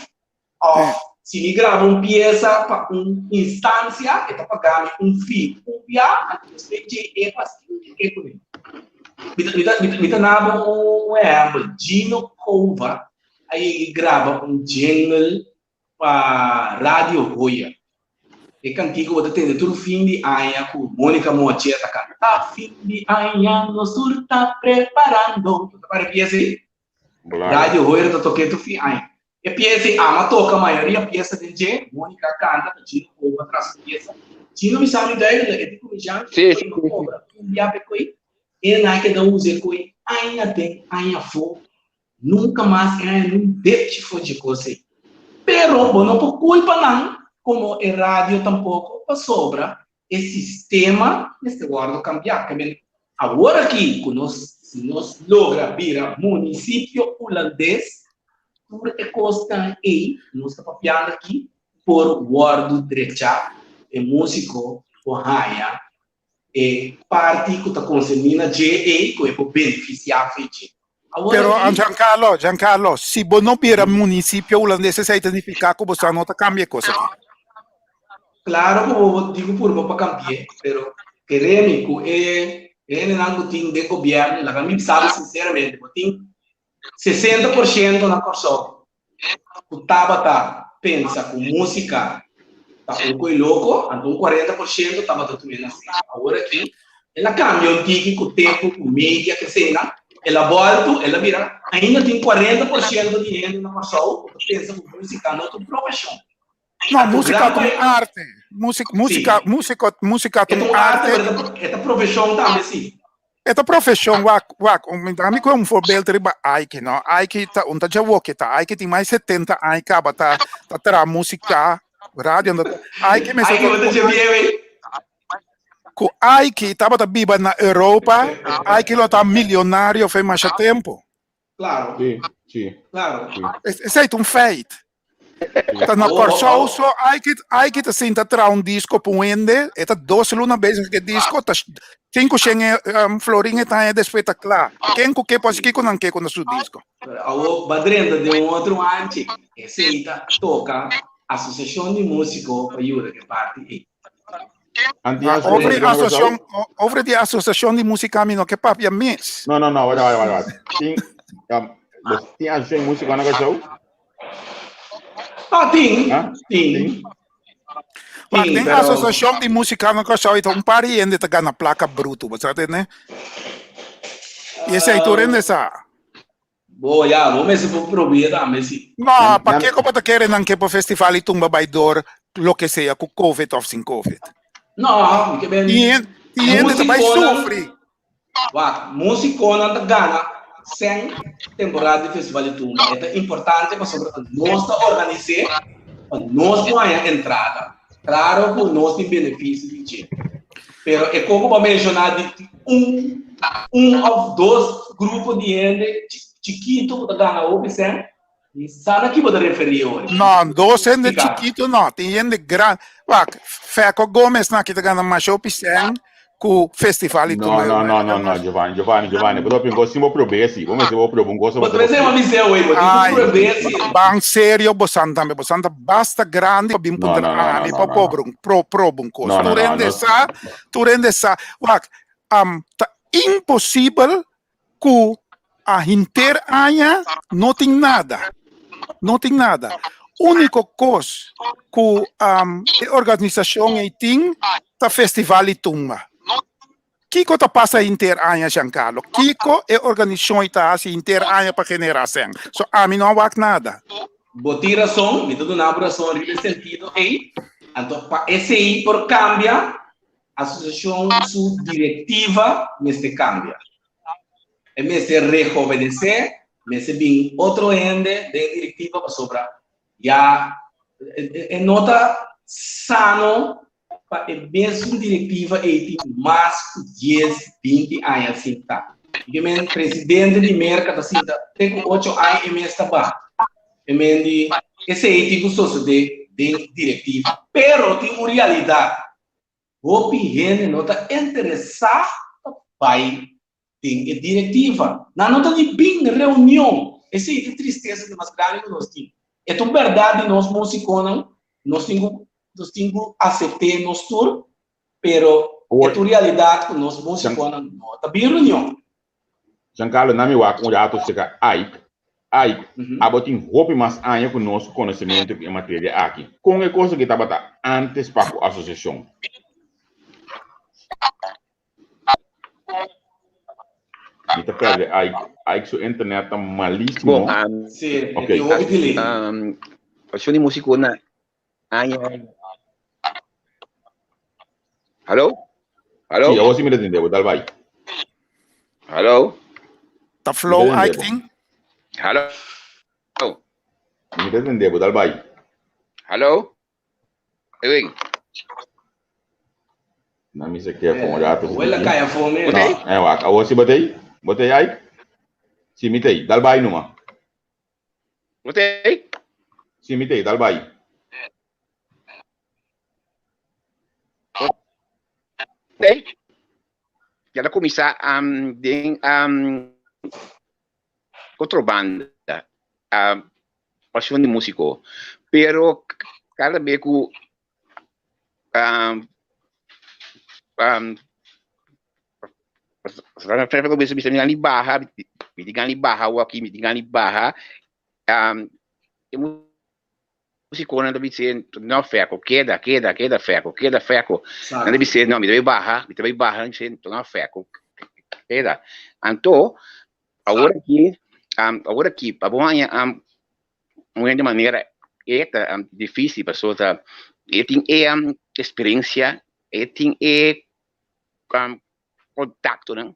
Òf si mi graba un piesa pa un instansia, e ta paga mi un fee un bia, anto despues dje e pa hasi loke ke kuné. Mi ta, mi ta, mi ta na bo un ehèmpel, Gino Cova a yega graba un jingle pa Radio Hoya. E kantiku bo ta tende tur fin di aña ku Monica Moche ta kanta. Ta fin di aña nos tur ta preparando. Bo ta para e piesa ei? Radio Hoyer ta tok'é tur fin aña. E piesa ei ama toka mayoria piesa den dje. Monica a kanta ta Gino Cova tras e piesa. Gino mi sa mi duidelijk e di ku mi jan Sí, e sí, no sí. kobra un bia p'e koi. E nan a keda usa e koi aña den aña afó. Nunka mas e haña niun depchi for dje kos ei. Pero bo no por kulpa nan komo e radio tampoko pasobra e sistema mester wòrdu kambiá. Ke men awor aki ku nos si nos logra bira munisipio hulandes tur e kosnan ei nos ta papiando aki por wòrdu drechá, e músiko por haña e parti ku ta konserní na dje ei ku e por benefisiá fe dje. Awor Pero aki. Giancarlo, Giancarlo, si bo no bira munisipio hulandes esei ta nifiká ku bo sa no ta kambia e kos aki. Klaro ku bo tin ku purba pa kambi'é, pero kere mi ku e hendenan ku tin den gobièrnu, laga mi bisa bo sinseramente, bo tin 60% na Kòrsou ku tabata pensa ku músika ta un koi loko, anto un 40% tabata tum'é na serio. Awor aki el a kambia un tiki ku tempu, ku media, kesenan, el a bòltu, el a bira, ainda tin 40% di hende na Kòrsou ku ta pensa ku músika no ta un profeshon. No, músika ta un arte. Músika, músika, músika, músika ta un arte. E ta profeshon tambe, si. E ta profeshon, wak, wak, mi ta mi ku un voorbeeld riba Aiki, no? Aiki ta un ta djawoke ta, Aiki tin mas 70 aña kaba ta ta traha músika, radio, Aiki mester Aiki bo ta dje bieu ei. Ku Aiki tabata biba na Europa, Aiki lo ta milionario fe masha tempu. Claro. Sí, sí. Claro. Sí. Esei ta un feit. Ta na Kòrsou so Aiki, Aiki ta sinta traha un disko pa un hende, e ta dos luna bezig ku e disko, ta 500 florin e ta haña despues ta kla. Ken ku ke por hasi kiko nan ke ku na su disko. Pero awor ba drenta den un otro anchi, esei ta toka Asosiashon di Músiko pa yuda ku e parti ei. Over di asosiashon, over di asosiashon di músika mi no ke papia mes. No, no, no, wara, wara, wara. Tin, um, tin asosiashon di músiko na Kòrsou? Ah, tin, tin. Maar tin asosiashon di músika na Kòrsou i ta un par di hende ta gana plaka bruto, bo sa tende? I esei tur hende sa. Bo ya, bo mester por probia tambe si. No, pakiko bo ta kere nan ke por festival i tumba bai dor loke sea ku covid of sin covid? No, mi ke ben. I hende ta bai sufri. Wak, musikonan ta gana sèn temporada di festival di tumba. E ta importante pasobra ta nos ta organis'é pa nos por haña entrada. Klaro ku nos tin benefisio di dje. Pero e koko bo a menshoná di un un òf dos grupo di hende chikitu ku ta gana hopi sèn, mi sa na ki bo ta referí ori. No, dos hende chikitu no, tin hende gran. Wak, Feco Gomez na ki ta gana masha hopi sèn ku festival i No, no, no, no, no, Giovanni, Giovanni, Giovanni, bo ta papia un kos sin bo prob'é si, bo mester bo proba un kos Bo ta mester bo bis'é oi, bo tin ku prob'é si. Ban serio bosan tambe, bosan ta basta grandi pa bin No, puntra no, no, ami no, pa no, no. pobra un, pro, proba un kos. No, no, Tur no, hende no. sa, tur hende sa, wak, am, ta imposibel ku a henter aña no tin nada, no tin nada. Úniko kos ku e organisashon ei tin ta festival di tumba. Kiko ta pasa henter aña, Giancarlo? Kiko e organisashon ei ta hasi henter aña pa generá sèn? So ami no a wak nada. Bo tin rason, mi ta duna bo rason riba e sentido ei. Anto pa esei por kambia, asosiashon su direktiva mester kambia. E mester rehovenesé, mester bin otro hende den e direktiva pasobra ya e no ta sano pa e mesun direktiva ei tin mas ku dies, binti aña sinta. Ke men presidente di Merka ta sinta te ku ocho aña e mes ta baha. E men di esei tin ku sosodé den direktiva. Pero tin un realidat, hopi hende no ta interesá pa bai den e direktiva. Nan no ta ni bin reunion. Esei ta e tristesa di mas grandi ku nos tin. E ta un bèrdat di nos músikonan, nos tin ku nos tin ku asept'é nos tur, pero e ta un realidat ku nos músikonan no ta bin reunion. Giancarlo, na mi wak un rato cerca Ike. Ike, abo tin hopi mas aña cu nos cu conocemento cu e materia aki. Con e cosa aki tabata antes pa cu asociacion? Mi ta perde Ike. Ike su internet ta malísimo. Bon, um, Sí, Ok. e hopi delay. um, pasión di músico na aña. Hallo? Hallo? Sí, awor sí mi ta tende bo, dal bai. Hallo? Ta flow Mi ta Ike tende bo. tin? Hallo? Mi ta tende bo, dal bai. Hallo? Ewing. Na mi se ke for un rato. Wela kaya for me. No, eh, wak. Awor si botei? Botei Ike? Si mi tei, dal bai numa. Botei? Si mi tei, dal bai. Botei? Ya ta kuminsá um, den um, otro banda, um, Pasión di Músiko. Pero kada be ku um, um, bisa mi gani baha, mi di gani baha waki, mi di gani baha, um, e musikonan ta bisa no Ferko, keda, keda, keda Ferko, keda Ferko. Nan ta bisa no, mi ta bai baha, mi ta bai baha, nan bisa no Ferko, keda. Anto, awor aki, awor aki, pa bo haña un hende manera e ta difícil pasobra ta e tin e experiencia, e tin e contactonan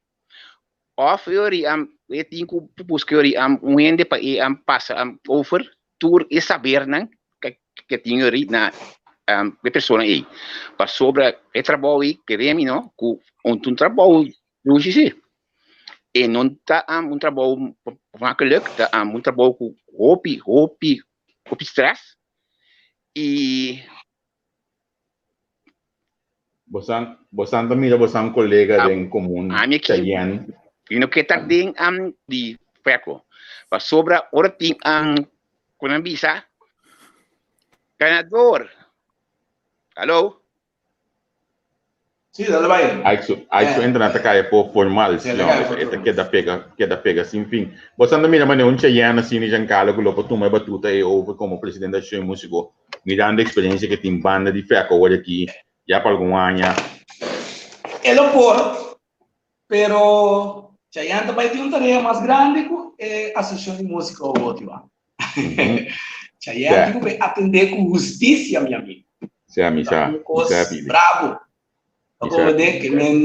Of yori e tin ku buska yori un hende pa e pasa over tur e sabernan ke tin yori na e persona ei. Pasobra e trabou ei kere mi no ku un ta un trabou dushi si. E no ta un trabou makkelijk, ta un trabou ku hopi hopi hopi stress i. Bosan, bosan ta mira bosan kolega den komun Ami aki, Cheyenne. mi no ke ta den am di Ferco. Pasobra ora tin am ku nan bisa ganador. Hallo? Sí, dale bai. Ike su, Ike su Eh. internet ta kaya po formal, Sí, no, le kaya po e ta formal. keda pega, keda pega sin fin. Bosan ta mira manera un Cheyenne asina Giancarlo ku lo por tuma e batuta ei over komo presidente di Asociacion di Musico. Mirando e experiencia ke tin banda di Ferco awor aki ya pa algun aña. E lo por, pero Chayanne ta bai tin un tarea mas grandi ku e Asociacion di Musico awor, Iván. Chayanne tin ku bai atende ku hustisia, mi amigo. Sea, mi Ta sa, un mi kos sa pidi. brabo. Ta Mi sa comprende pidi. ke men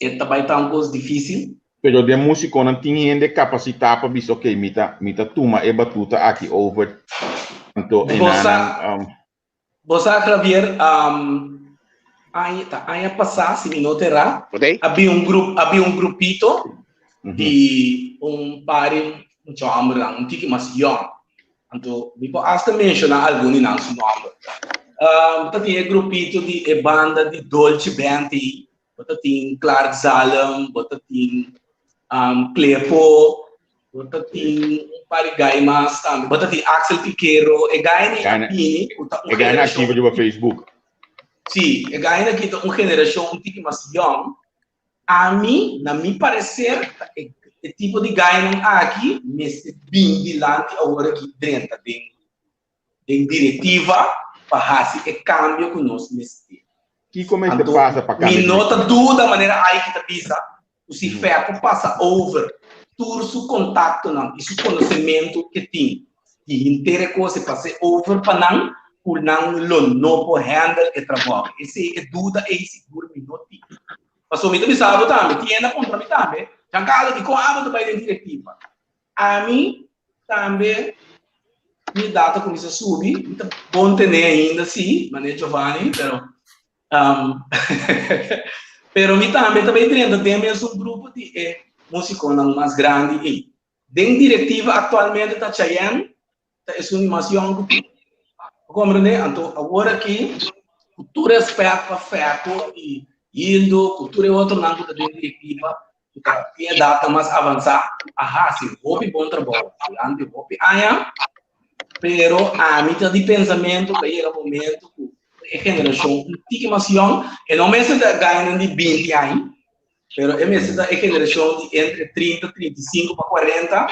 e ta bai ta un kos difícil. Pero den músikonan tin hende kapasitá pa bisa ok mi ta mi ta tuma e batuta aki over anto Bo enanan sa, um, bo sa Javier, um, aña, ta aña pasá, si mi no ta erá, Oké. a bin un grup, a bin un grupito mhm. di un par di mucha hòmbernan, un tiki mas yòn. Anto mi por hasta menshoná algun di nan su nòmber. Um, ta tin e grupito di e banda di Dolce Band ei, bo ta tin Clark Zalm, bo ta tin um, Clepo, bo ta tin un par di gai mas tambe, bo ta tin Axel Piquero, e gai ni Gai na- bini ku ta un E gai na generashon aktivo riba Facebook. Sí, e gai aki ta un generashon un tiki mas yòn. Ami, na mi parecer, ta e, e tipo di gainan aki mester bin dilanti awor aki drenta den. den direktiva pa hasi e kambio ku nos mester. Kiko mester Anto, pasa pa kambia mi no ta direktiva? duda manera Aiki ta bisa ku si Fèko pasa over tur su kontaktonan i su konosementu ke tin di henter e kos e pas'é over pa nan ku nan lo no por handle e trabou. Esei e duda ei sigur mi no tin. Pasobra mi ta bisa bo tambe, tin hende a puntra mi tambe, Giancarlo, dikon abo ta bai den direktiva? Ami tambe mi edat a kuminsá subi, mi ta bon tené ainda sí, manera Giovanni, pero um, pero mi tambe ta bai drenta den mesun grupo di e músikonan mas grandi ei. Den direktiva aktualmente ta Chayenne, ta esun di mas yòn ku tin. Bo komprendé? Anto awor aki, ku tur rèspèt pa Fèko i Hildo, ku tur e otronan ku ta den direktiva, ku ta tin edatnan mas avansá, a hasi hopi bon trabou durante hopi aña, pero ami ta di pensamentu ku a yega momento ku e generashon un tiki mas yòn, e no mester ta gainan di binti aña, Pero e mester ta e generashon di entre 30, 35 pa 40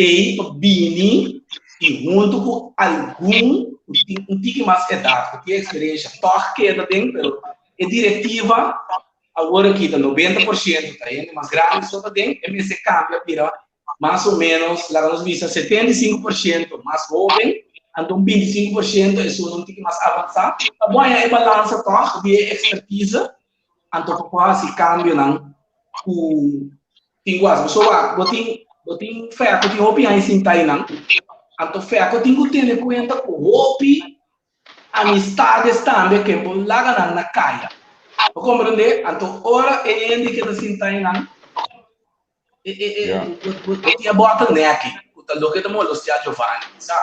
ei pa bini i huntu ku algun ku tin un tiki mas edat, ku tin eksperensha, tòg keda den, pero e direktiva awor aki ta 90% ta hende mas grandi so ta den, e mester kambia bira mas o ménos, laga nos bisa 75% mas hóben, anto un 25% esun un tiki mas avansá, pa bo haña e balansa tòg di e ekspertise Anto pa por hasi kambionan ku tin ku hasi. Pasobra bo tin bo tin fè ku tin hopi aña sinta einan. Anto fè ku tin ku tene kuenta ku hopi amistades tambe ke bo laga nan na kaya. Bo komprende? Anto ora e hende keda sinta einan e e e bo tin e bottleneck ku ta loke ta molestia Giovanni, sa.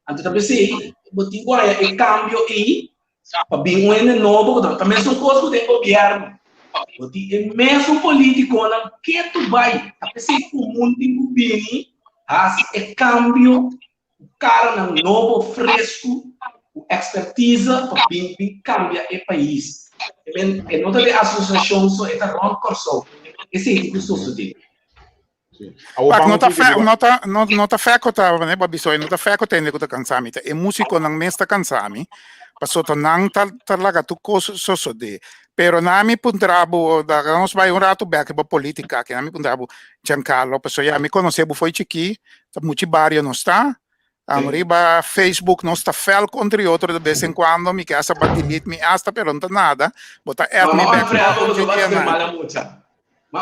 Anto ta p'esei bo tin ku haña e kambio ei Pa bin un hende nobo ku ta mesun kos ku den gobièrnu. Bo tin e mesun politikonan ketu bai. Ta p'esei komun tin ku bini hasi e kambio ku karanan nobo, fresku, ku ekspertiza pa bin bin kambia e pais. E no ta den asosiashon so, e ta rònt Kòrsou. Esei tin ku sosodé. Pak, no ta fe, no ta, no, no ta feko ta, ne, ba bisoy, no ta feko tende ku ta kansa mi, ta e musikonan mes ta kansa mi, pasobra nan ta, ta laga tur kos sosodé. Pero na mi puntra bo, laga nos bai un ratu bek riba politika aki, na mi puntra bo, Giancarlo, pasobra ya mi konosé bo fo'i chikí, ta muchi bario nos ta, Am riba Facebook nos ta fel contra y otro de vez en cuando, mi ke hasta ba delete mi hasta, pero no ta nada. Bo ta add mi back toch un dje dia na.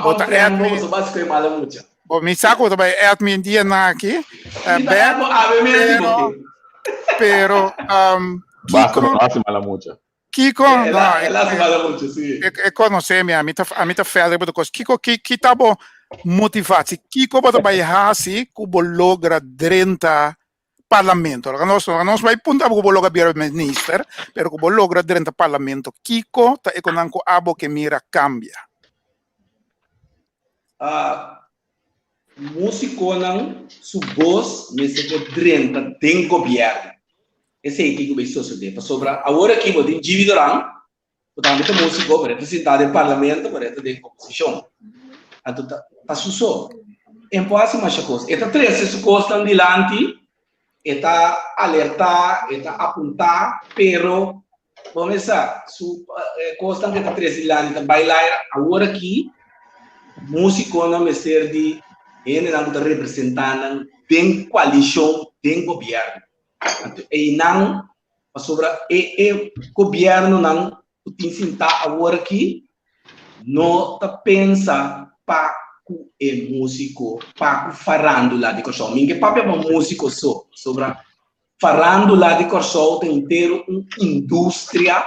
Bo ta add mi. Bo mi sa ku bo ta bai add mi un dia na aki. Eh, back, pero, pero, um, Basta Kiko, bo no hasi mala mucha. Kiko, El no, a, el a haci mala mucha, sí. E, e conoce mi, ami ta, ami ta verder riba cos. Kiko, ki, ki ta bo motivatie? Kiko bo ta bai hasi ku bo logra drenta parlamento? Laga nos, laga nos bai punta ku bo logra bira minister, pero ku bo logra drenta parlamento. Kiko ta e konan ku abo ke mira kambia? Ah, Músikonan su bos mester por drenta den gobièrnu. Esei tin ku bai sosodé, pasobra awor aki bo tin Jimmy Duran, ku tambe ta músiko, pero e ta sintá den parlamento, pero e ta den oposishon. Anto ta ta su so. E por hasi masha kos. E ta trese su kosnan dilanti, e ta alertá, e ta apuntá, pero Bo mesa su kosnan ke ta trese dilanti ta bai laira. Awor aki musikonan mester di hendenan ku ta representá nan den koalishon den gobièrnu. Anto einan pasobra e e gobièrnunan ku tin sintá awor aki no ta pensa pa ku e musiko, pa ku farándula di Kòrsou. Mi ke papia pa musiko so, pasobra Farándula di Kòrsou ta henter un industria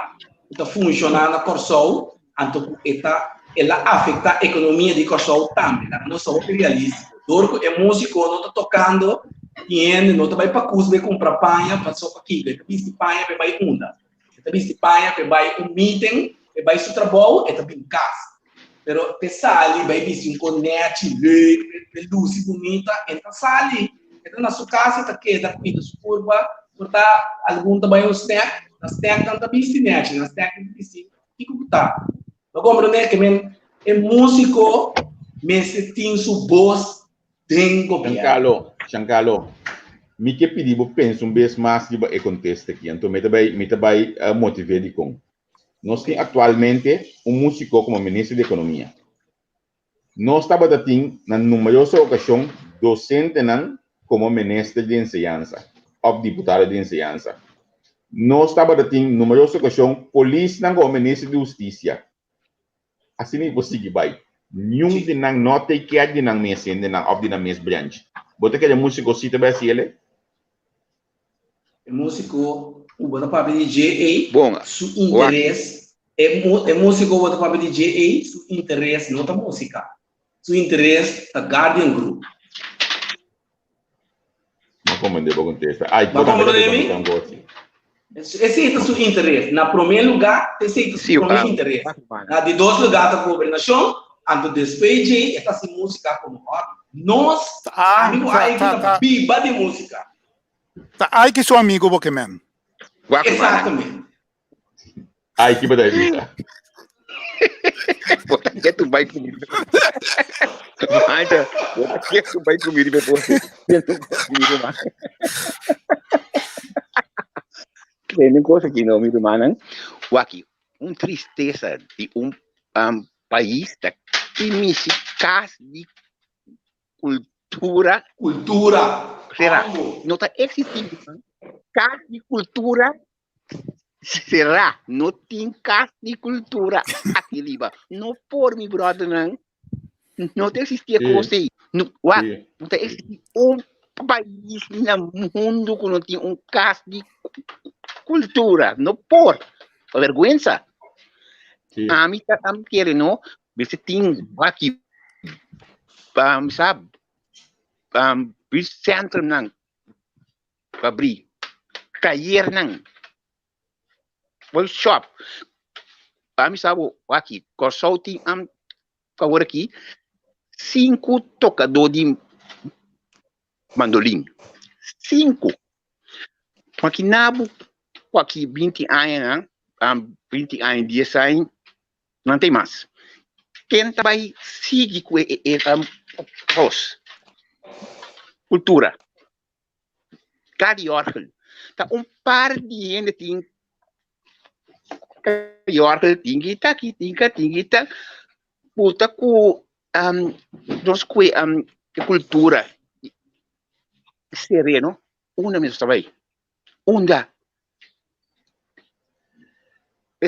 ku ta funshoná na Kòrsou, anto ku e ta el a afektá ekonomia di Kòrsou tambe. Laga nos ta hopi realístiko. Dor ku e músiko no ta tokando, tin hende no ta bai pakus bai kumpra paña paso pakiko e ta bisti paña pa e bai unda. E ta bisti paña pa e bai un meeting, pa e bai su trabou, e ta bin kas. Pero p'e sali bai bisti un kos nèchi, leuk, p'e lusi bunita, e ta sali. E ta na su kas, e ta keda kuida su kurpa. Por ta algun ta bai un snack, na snack nan ta bisti nèchi, na snack nan ta bisti kiko ku ta. Bo komprendé? Ke men e músiko mester tin su bos den gobièrnu. Giancarlo, Giancarlo, Mi ke pidi bo pensa un bes mas riba e kontesta aki, anto mi ta bai mi ta bai motiv'é dikon. Nos tin aktualmente un músiko komo minister di ekonomia. Nos tabata tin na numeroso okashon dosentenan komo minister di enseñansa òf diputado di enseñansa. Nos tabata tin numeroso okashon polisnan komo minister di hustisia. Asina mi por sigui bai. Niun di nan no take care di nan mes hendenan òf di nan mes branch. Bo ta kere músiko si ta bai hasi el'e? E músiko ku bo ta papia di dje ei, Bon, su wak. interes, e e músiko ku bo ta papia di dje ei, su interes no ta músika. Su interes ta Guardian Group. No comprende bo contesta. Ay, Bo bo tambe ta comprende bisa mi? mi tan gosi. Esei ta su interes. Na promé lugá, esei ta su Sí, promé ah, interes. wak rumannan. Na di dos lugá ta gobernashon, anto despues djei e ta hasi músika komo hòbi. Nos, Ah, ami ku ta, Aiki ta, ta ta, biba di músika. ta Aiki su amigo bo ke men. Wak rumannan. Exactamente. Aiki bo ta bisa. Bo ta ketu bai ku mi. Manja, bo ta ketu bai ku mi riba e bote. Mi ruman. Tende un kos aki no, mi rumannan. Waki, un tristesa di un um, pais ta ki kas di kultura. Kultura. Será? Ambo. No ta eksistí kas di kultura será? No tin kas di kultura aki riba. No por, mi brothernan. No ta eksistí e kos ei. No, wak, no ta eksistí un pais na mundu ku no tin un kas di kultura. No por. Pa vergüenza. Ami ta ami kere no, mester tin waki um, sa um, buurtcentrumnan pa bri, tayernan, workshop. Ami sa bo waki, Kòrsou tin am awor aki sinku tokadó di mandolin. Sinku. Makina bo waki binti añanan, binti aña, dies aña, Nan tin mas. Ken ta bai sigui ku e e kos? Kultura. Ka di òrgel. Ta un par di hende tin ka di òrgel, tin kita aki, tin ka, tin kita. Ku ta ku nos ku e kultura sereno, unda nos ta bai? Unda?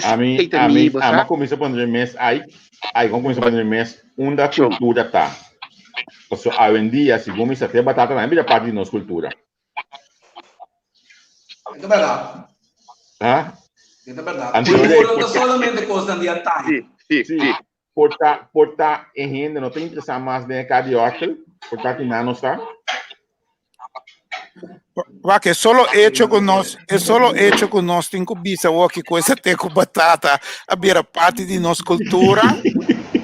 Ami, Esei ta ami, mi, bo ami sa? kuminsá pone mi mes ai, ai, kon kuminsá pone mi mes unda Shon. kultura ta. Paso awendia, segun mi sa, te batata tambe bira parti di nos kultura. E ta bèrdat. Ha? E ta bèrdat. Anto Kultura de no ta solamente kosnan di antaño. Sí, sí, Sí, sí. por ta, por ta e hende no ta interesá mas den e kar di òrgel, por ta ki nan no sa. Wak, e solo hecho ku nos, e solo hecho ku nos tin ku bisa woki ku ese te ku batata a bira parti di nos kultura,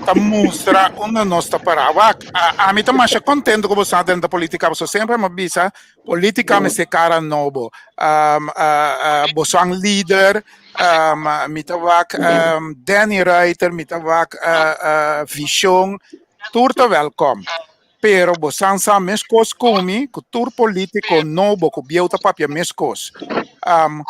ta mustra unda nos ta pará. Wak, a, ami ta masha kontento ku bo sa den ta politika, pasobra semper mi a bisa politika mester kara nobo. Um, uh, uh, bo san lider, um, mi ta wak um, Danny Ruiter, mi ta wak uh, uh, Vision, tur ta welkom. Pero bo san sa meskos ku mi, ku tur politiko nobo ku bieu ta papia meskos. Um,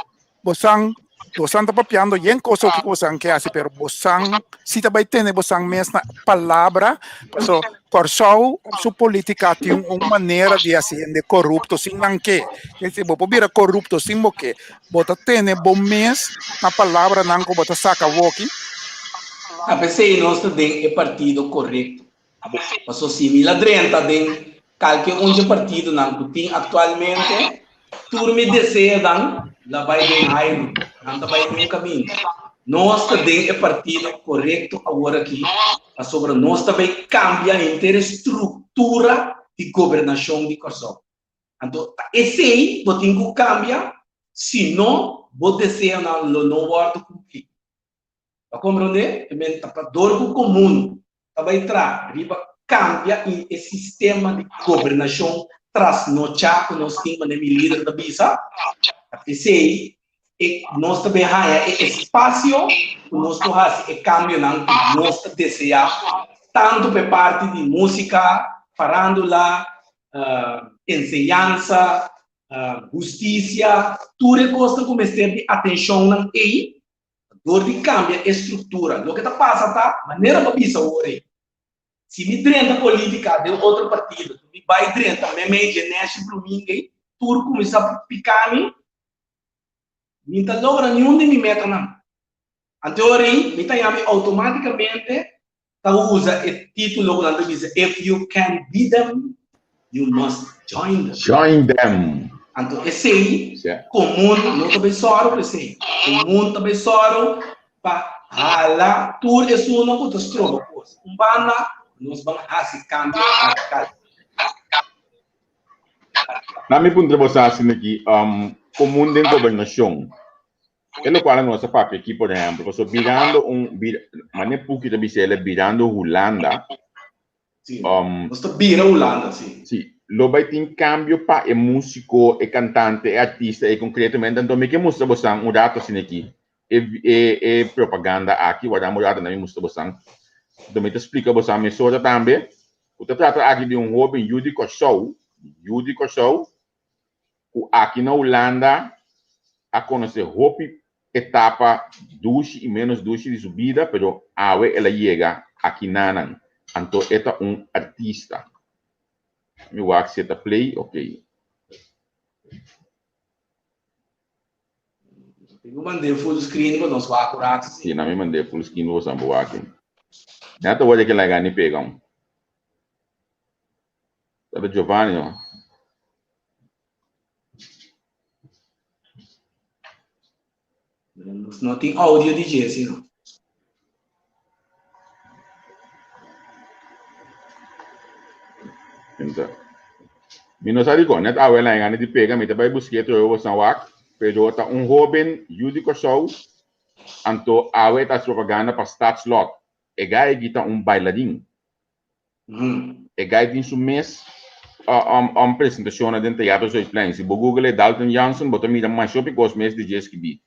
bo san, bo san ta papiando yen kos oki ku bo san ke hasi, pero bo san si ta bai tene bo san mes na palabra, paso Kòrsou su politika tin un manera di hasi hende korupto sin nan ke. Kese bo por bira korupto sin bo ke. Bo ta tene bo mes na palabranan ku bo ta saka woki. Ta p'esei nos ta den e partido korekto. Paso si mi la drenta den kalke un dje partidonan ku tin aktualmente, tur mi deseonan la bai den hairu, nan ta bai un kaminda. Nos ta den e partido korekto aworakí pasobra nos ta bai kambia henter e struktura di gobernashon di Kòrsou. Anto ta esei bo tin ku kambia, si no bo deseonan lo no wòrdu kumplí. Ta komprondé? E men ta pa dor ku komun ta bai tra riba kambia i e sistema di gobernashon trasnochá ku nos tin, manera mi lider ta bisa. Ta p'esei e nos ta bin haña e espasio ku nos por hasi e kambionan ku nos ta deseá, tantu pa e parti di músika, farándula, enseñansa. Hustisia, tur e kosnan ku mester di atenshonnan ei, dor di kambia e struktura. Loke ta pasa ta, manera bo a bisa awor ei, si mi drenta politika den otro partido, ku mi bai drenta meimei dje Neshi Bloeming ei, tur kuminsá pika mi, mi ta logra niun di mi metanan. Anto ora ei mi ta yami outomátikamente ta usa e título ku nan ta bisa If you can't beat them, you must join them. Join them. Anto esei komun no ta bai sòru pa esei. Komun ta bai sòru pa hala tur esunnan ku ta stroba kos. Un banda nos ban hasi kambio radikal. Na mi puntra bo sa asina aki, komun den gobernashon E lokual nos a papia aki, por ehempel, pasobra birando un, bir, mane Puki ta bisa el, birando Hulanda. Sí, nos ta bira Hulanda, sí. Sí, lo bai tin kambio pa e músiko, e kantante, e artista, e konkretamente. Anto mi ke mustra bosan un rato asina aki, e, e, e propaganda aki, warda un rato na mi mustra bosan. Anto mi ta splika bosan mesora tambe, ku ta trata aki di un hóben yu di Kòrsou, yu di Kòrsou, ku aki na Hulanda a konosé hopi etapa dushi i ménos dushi di su bida, pero awe el a yega akinanan, anto e ta un artista. Mi wak si e ta play, ok. Tin ku mand'é full screen pa nos wak un rato si. Si, na mi mand'é full screen pa boso wak. Nan ta wòrdu ke laga ni pega un. Tata Giovanni no. Nos no tin audio di Jesse no. Enta. Mi no sa dikon, net awe la engani di pega, mi ta bai busk'é trobe bosan wak, pero ta un hoben yu di Kòrsou, anto awe ta hasi propaganda pa Stadslot. E gai aki ta un bailarin. E guy tin su mes um presentacionnan den Teatro Zuidplein. Si bo google e Dalton Jansen bo ta mira masha hopi cos mes di dje skibi.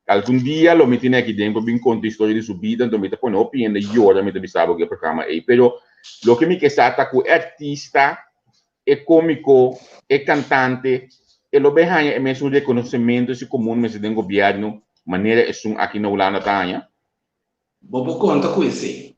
Algun dia lo mi tene aki den pa bin conta historia di su bida, anto mi ta pone hopi hende yora mi ta bisa bo ku e programa ei. Pero loke mi ke sa ta ku e artista, e comico, e cantante, e lo bay haña e mesun reconocimento si comun mester den gobierno manera esun aki na Hulanda ta haña? Bo por konta ku esei.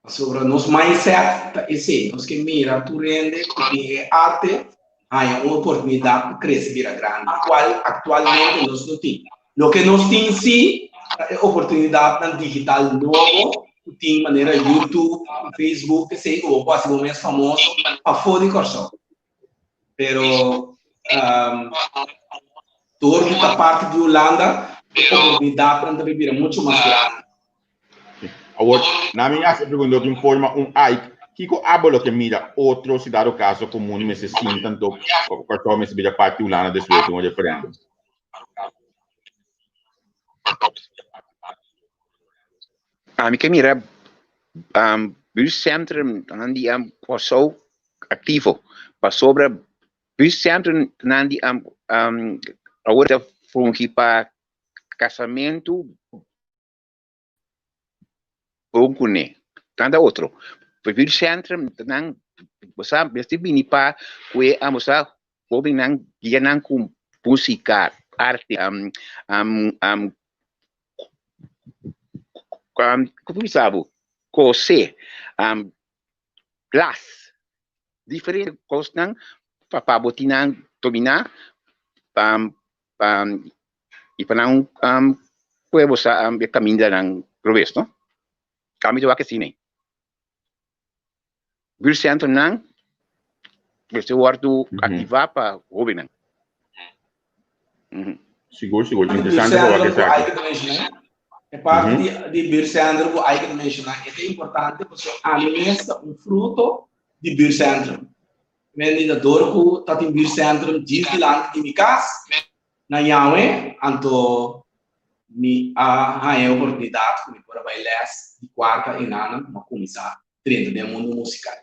Pasobra nos mindset ta esei, nos ke mira tur hende ku tin e arte haña un oportunidat pa krese bira grandi, kual aktualmente nos no tin. Loke nos tin si ta e oportunidatnan digital nobo ku tin manera YouTube, Facebook, esei ku bo por hasi bo mes famoso pafó di Kòrsou. Pero dor di ta parti di Hulanda, e oportunidatnan ta bira muchu mas grandi. Awor, na mi hasi e pregunta di un forma un aik, kiko abo lo ke mira otro si dado kaso ku mundu mester sinta anto Kòrsou mester bira parti di Hulanda despues di un referendum? Ami ke mira buurtcentrum di Kòrsou aktivo pasobra buurtcentrumnan di awor ta fungi pa kasamentu bon kuné tanta otro buurtcentrumnan bo sa mester bini pa ku e bo sa hóbennan guia nan ku músika arte ku bisa bo kose. Glas, diferente kosnan pa pa bo tin nan dominá pa pa i pa nan kue bo sa e kamindanan robes no. Kami ta wak asina. Buurtcentrumnan mester wòrdu aktivá pa hóbennan. Sigur, sigur. Interesante pa wak esaki. E parti di, di buurtcentrum ku Aike ta menshoná, e ta importante pasobra ami mes ta un fruto di buurtcentrum. Men di ta dor ku ta tin buurtcentrum djis dilanti di mi kas na Yahweh, anto mi a haña e oportunidat ku mi por a bai lès di kuarta i nana ku mi a kuminsá drenta den mundu musikal.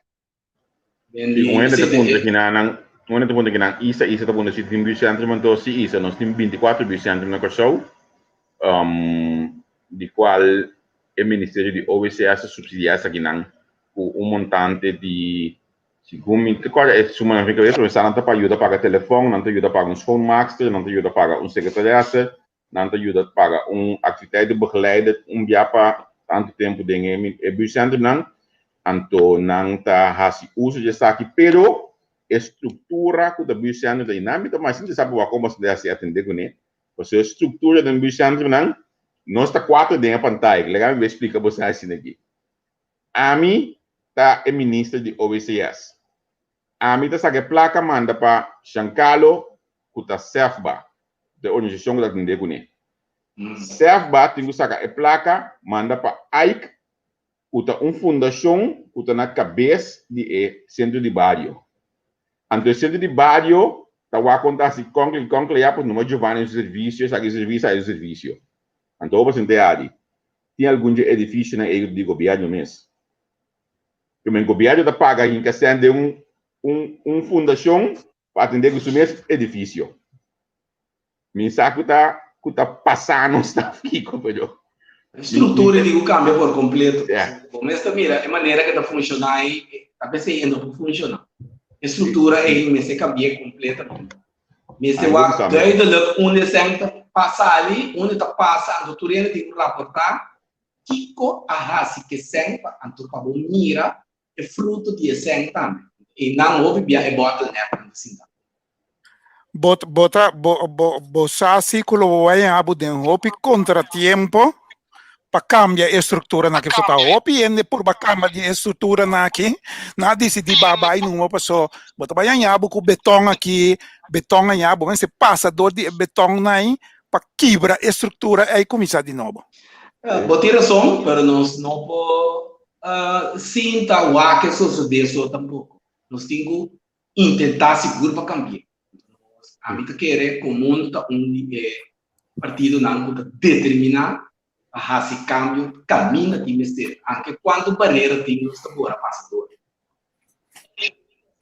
Si un hende ta puntra kinanan, un hende ta puntra kinan Isa, Isa ta puntra si tin buurtcentrum, anto si Isa, nos tin bintikuater buurtcentrum na Kòrsou, di kual e ministerio di OWCS ta supsidiá esakinan ku un montante di. Segun mi ta kòrda e sumanan fin kabes, pero nan ta pa yuda paga telefòn, nan ta yuda paga un schoonmaakster, nan ta yuda paga un secretaresse, nan ta yuda paga un activiteitenbegeleider un bia pa tantu tempu den e e buurtcentrumnan, anto nan ta hasi uso di esaki, pero e struktura ku ta buurtcentrum ta einan mi ta mas interesá pa wak komo ta hasi atendé kuné, pasobra e struktura den buurtcentrumnan nos ta kuater den e pantaya, laga mi bai splika boso asina aki. Ami ta e minister di OWCS. Ami ta saka e plaka manda pa Giancarlo ku ta SEFBA, ta e organisashon ku ta atendé kuné. SEFBA tin ku saka e plaka manda pa AIC ku ta un fundashon ku ta na kabes di e sentro di bario. Anto e sentro di bario ta wak kon ta hasi kònkle i kònkle ya, pues numa Giovanni su servisio, esaki su servisio, esaki su servisio. Anto bo sinti adi. Tin algun dje edificionan ei di gobierno mes. Primer gobierno ta paga hinca cent den un un un fundacion pa atende cu su mes edificio. Mi sa cu ta cu ta pasa nos ta kico pero. E structura di cu cambia por completo. Bo mes ta mira e manera cu ta funciona ei ta pesey e no por funciona. E structura ei mester cambia completamente. Mester wak duidelijk unda esei ta sali, unda ta pasa, anto tur hende tin ku raportá kiko a hasi ku esei pa anto pa bo mira e fruto di esei tambe. Einan hopi bia e bottleneck nan ta sinta. Bo bo ta bo bo bo sa si ku lo bo bai haña bo den hopi kontratiempo pa cambia e structura na ki so ta hopi hende purba cambia di e structura na aki na decidi ba bai numa paso bo ta bai haña bo cu beton aki beton haña bo mester pasa door di e beton nai pa kibra e structura ei cuminsa di nobo. Bo tin rason pero nos no por sinta wak e sosode so tampoco nos tin cu intenta sigur pa cambia. Ami ta kere ku mundu ta un di e partidonan ku ta determiná pa hasi kambio kaminda tin mester, anke kuantu barera tin nos ta bora pasa dor.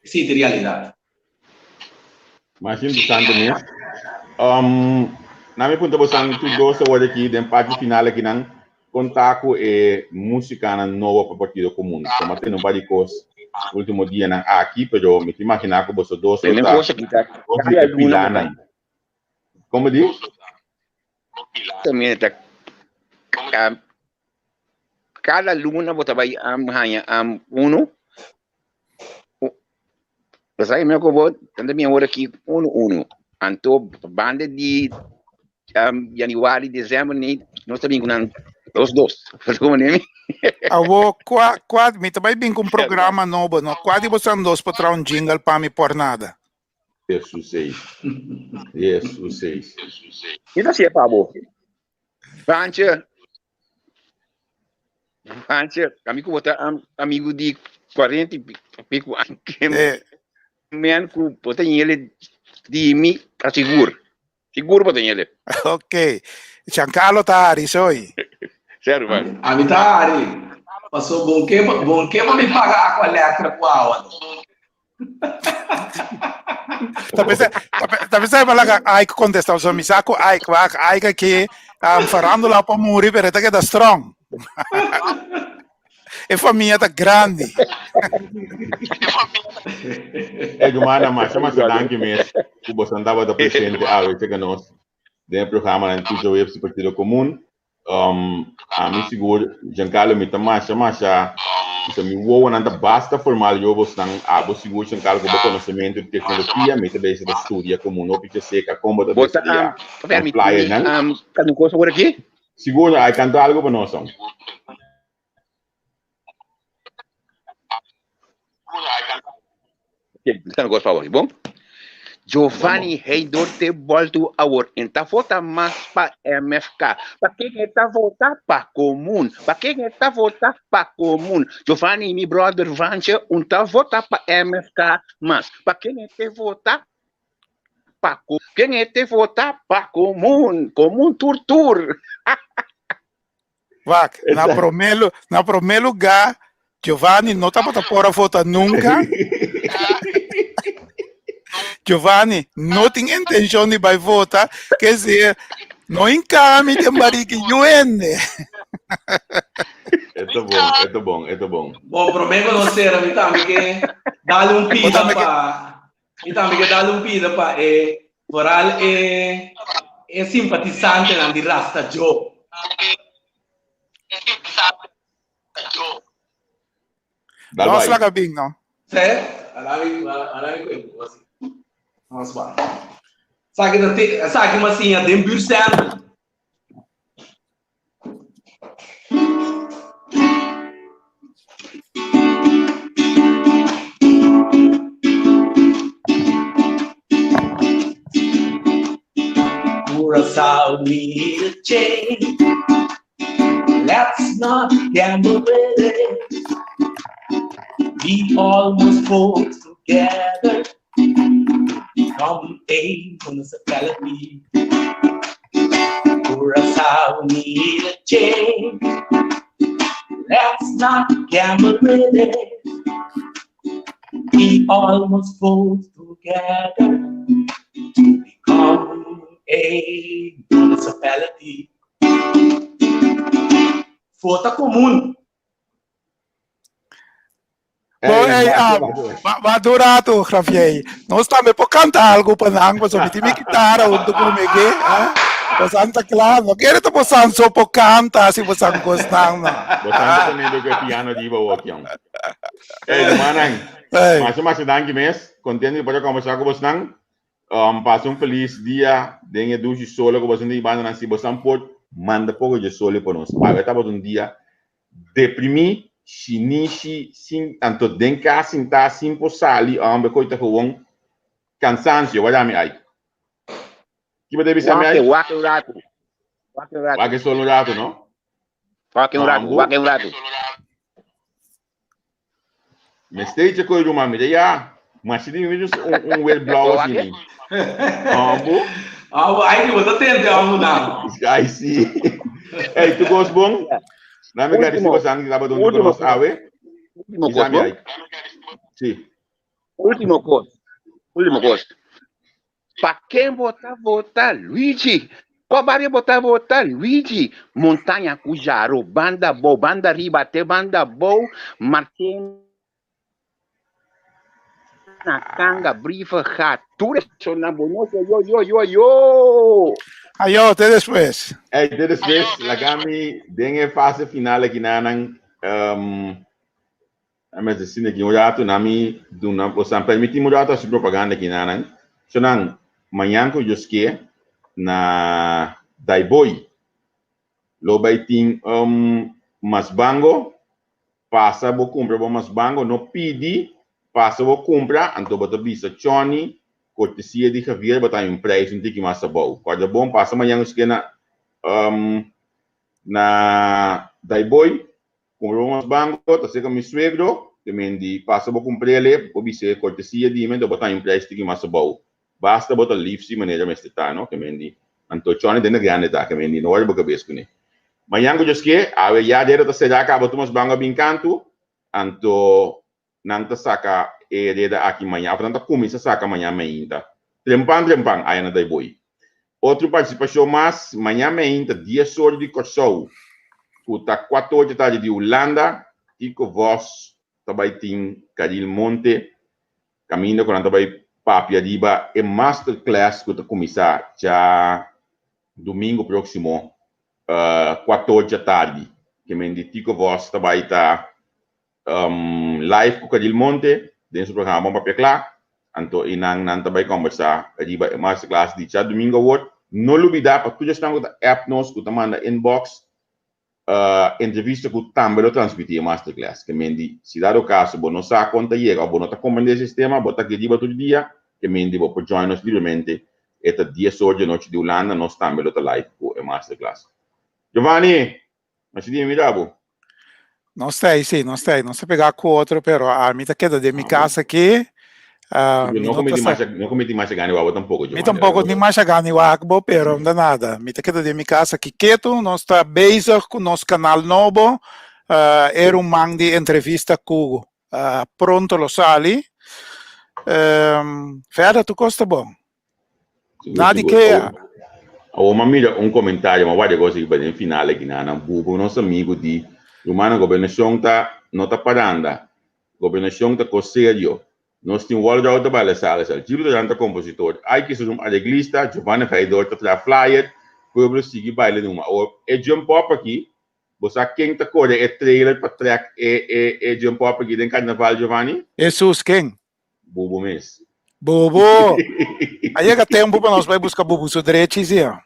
Esei ta e realidat. Mas interesante mes. Um, na mi punta bosan tur dos awor aki den parti final aki nan Kon ta ku e músikanan nobo pa Partido Komun? Bo a tene un par di kos último dianan aki, pero mi ta imaginá ku boso dos lo ta dos di e pilánan. Kon bo di? Kada luna bo ta bai haña unu. Bo sa mi ku bo tanta mi ora ki unu unu. Anto banda di januari, december ni nos ta bin ku nan dos dos. Como nemi? Awo kua kua mi ta bai bin ku un programa nobo no. Kua di boso dos por traha un jingle pa mi por nada? Jesus ei. Jesus ei. Mi ta hasié pa bo. Panche. Panche, ami ku bo ta amigu di 40 i piku aña. Eh. Men ku bo ta yele di mi ta sigur. Sigur bo ta yele. Ok. Giancarlo ta hari soy. Serio, man. Ami ta hari. Paso bon ke bon ke bo mi paga aqua electra ku awa. Ta pensá, ta, ta pensá pa laga Ike contesta, so mi sa ku Ike, wak Ike aki um, farándula pa muri, pero ta keda strong. E famia ta grandi. E Jumana, masha masha danki mes ku boso tabata presente awe cerca nos den e programa nan Tuja Webs di Partido Komun. Um, ami sigur, Giancarlo, mi ta masha, masha, bisa mi wowonan ta basta formal yo bosnan, abo sigur, Giancarlo, ku bo konosementu di teknologia, mi ta bezig ta studia komo no picha seka, kon bo ta Bo ta deseñá um, nan permití flyernan. um, kanta un kos awor aki? Sigur, ai kanta algu pa nos, son. Kanta un kos pa bo, bon? Giovanni Heidor te boltu awor en ta vota mas pa MFK. Pa ken e ta vota? Pa Komun. Pa ken e ta vota? Pa Komun. Giovanni mi brother Vantje un ta vota pa MFK mas. Pa ken e te vota? Pa Ken e te vota? Pa Komun. Komun tur tur. Wak, na promé, na promé lugá, Giovanni no tabata por a vota nunca. Giovanni no tin intenshon di bai vota, ke decir, no hinkami den bariki yu hende. E ta bon, e ta bon, e ta bon. Bon, promé ku nos sera, mi tambe ke. Dale un pida pa Mi tambe ke dale un pida pa e vooral e e simpatisantenan di Rasta Joe. Dal Nos bai. laga bin, no? Se? Alami alami ku e bosi. Nos ba. Saki ta te saki ma siña den buurtcentrum. Curaçao need a change. Let's not gamble with it. We all must vote together. Become a municipality. Curaçao need a change. Let's not gamble with it. We all must vote together to become a municipality. Vota komun. Bo, ei, ah, ma durato, Javier. Nos tambe por canta algo pa nan, paso mi tin mi guitarra hunto cu mi ke, ah. Bosan ta kla, no kere ta bosan so por canta si bosan gosnan, no. Bosan ta poniendo cu e piano riba hoor, jong. Ey, rumannan, Ey. masha masha danki mes. Contento di por a conversa cu bosnan. Um, pasa un feliz dia den e dushi solo cu bosan tin bandanan. Si bosan por, manda poco dje solo pa nos. Awe tabata un dia Deprimí, shinishi, sin, anto den kas sintá sin por sali, homber koe ta gewoon kansansio. Wak ami ai. Ki bo ta bisa mi Wak ai? wak un ratu. Wak un ratu. Wak e solo un ratu, no? Wak un ratu, Mambo. wak un ratu. Mester che koe ruman mi ya. Ma si di mi un un weer blauw Wak así ni. Mambo. Ah, ai que bo tente amo na. Ai si. Hey, tu gos bon? Na mi gadi si Último. bosan taba donde Último. nos awe. Último Bisa kos, mi no? ai. Si. Último kos. Último kos. Pa ken bo ta vota, Luigi? Kua bario bo ta vota, Luigi? Montaña ku Jaro, banda abou, banda riba te banda abou, Marchena, Kanga, Brievengat, tur esonan bo no yo yo yo yo. Ayo, te despues. Ey, te despues, laga mi den e fase final aki nanan. Um, A mester sinti aki un ratu na mi duna bosan permiti mi un ratu hasi propaganda aki na nan. So nan, mañan ku Dios ke na Daiboi lo bai tin un masbango, pasa bo kumpra bo masbango, no pidi, pasa bo kumpra, anto bo ta bisa Chony, kortesia di Javier bo ta haña un preis un tiki mas abou. Kòrda bon, pasa mañan ku Dios ke na na Daiboi. Kumpra bo mas bango, ta seka mi suegro, te men di pasa bo kumprele, bo bis'é kortesia di mi, anto bo ta haña un prijs tiki mas abou. Basta bo ta lif si manera mester ta, no? Ke men di. Anto Chony den de grande ta, ke men di, no wòri bo kabes kuné. Mañan ku Dios ke, awe ya deda ta será kaba tur mas bango a bin kantu, anto nan ta saka e reda aki mañan, òf nan ta kuminsá saka mañan meinta. Trempan trempan, aya na Daiboi. Otro partisipashon mas, mañan meinta dies or di Kòrsou, ku ta kuator dje tardi di Hulanda, Tico Vos ta bai tin Caril Monte, kaminda ku nan ta bai papia riba e masterclass ku ta kuminsá dja dumingu próksimo kuator dje tardi. Ke men di Tico Vos ta bai ta Live ku Caril Monte den su programa Bon Papia Kla. Anto i nan nan ta bai kombersá riba e masterclass di djadumingu awor. No lubidá pa tur esnan ku ta app nos, ku ta manda inbox, entrevista ku tambe lo transmití e masterclass. Ke men di si dado kaso bo no sa kon ta yega òf bo no ta komprendé e sistema, bo ta aki riba tur dia, ke men di bo por join nos libremente. E ta dies or di anochi di Hulanda, nos tambe lo ta live ku e masterclass. Giovanni! Masha di mira bo. Nos ta ahí, sí, nos ta ahí. Nos ta pegá ku otro, pero ami ta keda den mi kas aki. Ah, mi no cometi masha, no cometi masha gani wak bo tampoco, Mi tampoco ni masha gani wak bo, pero no nada. Mi ta keda den mi kas aki ketu. Nos ta bezig ku nos kanal nobo. Uh, e ruman di entrevista ku uh, pronto lo sali. Um, verder tu kosta bon. Nadi kea. Awor m'a mira un komentario, m'a warda gosi riba den final aki nan, nan bubo nos amigu di, Rumannan, gobernashon ta no ta paranda, gobernashon ta kos serio. Nos tin Waldo ta baila salsa, Gildo Jan ta kompositor, Aiki Suzum areglista, Giovanni Veidor ta traha flyer, pueblo sigui baila numa. Awor e jump up aki, bo sa ken ta kore e trailer pa trek e e e jump up aki den karnaval Giovanni? Hesus, ken? Bubu mes. Bubu! A yega tempu pa nos bai buska Bubu su drechi si ya.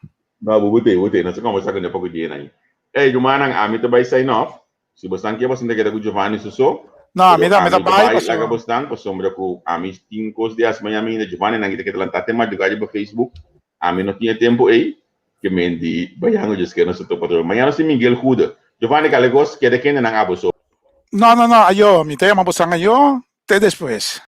No, Bubu te, Bubu te. Nos a kombersa kuné poko dia nan. Ey, rumannan, ami ta bai sign off. Si bosnan ke bosnan ta keda ku Giovanni su so. No, ami ta, ami ta Pero ami ta bai bai pasobra. laga bosnan pasobra ku ami tin kos di hasi mañana ainda. Giovanni nan kita keda lanta te madrugá riba Facebook. Ami no tin e tempu ei. Ke men di bayango djes ke nos ta topa atrobe. Mañana nos tin Miguel Goede. Giovanni kale kos keda kende nan abo so. No, no, no, ayo. Mi ta yama bosnan ayo te despues.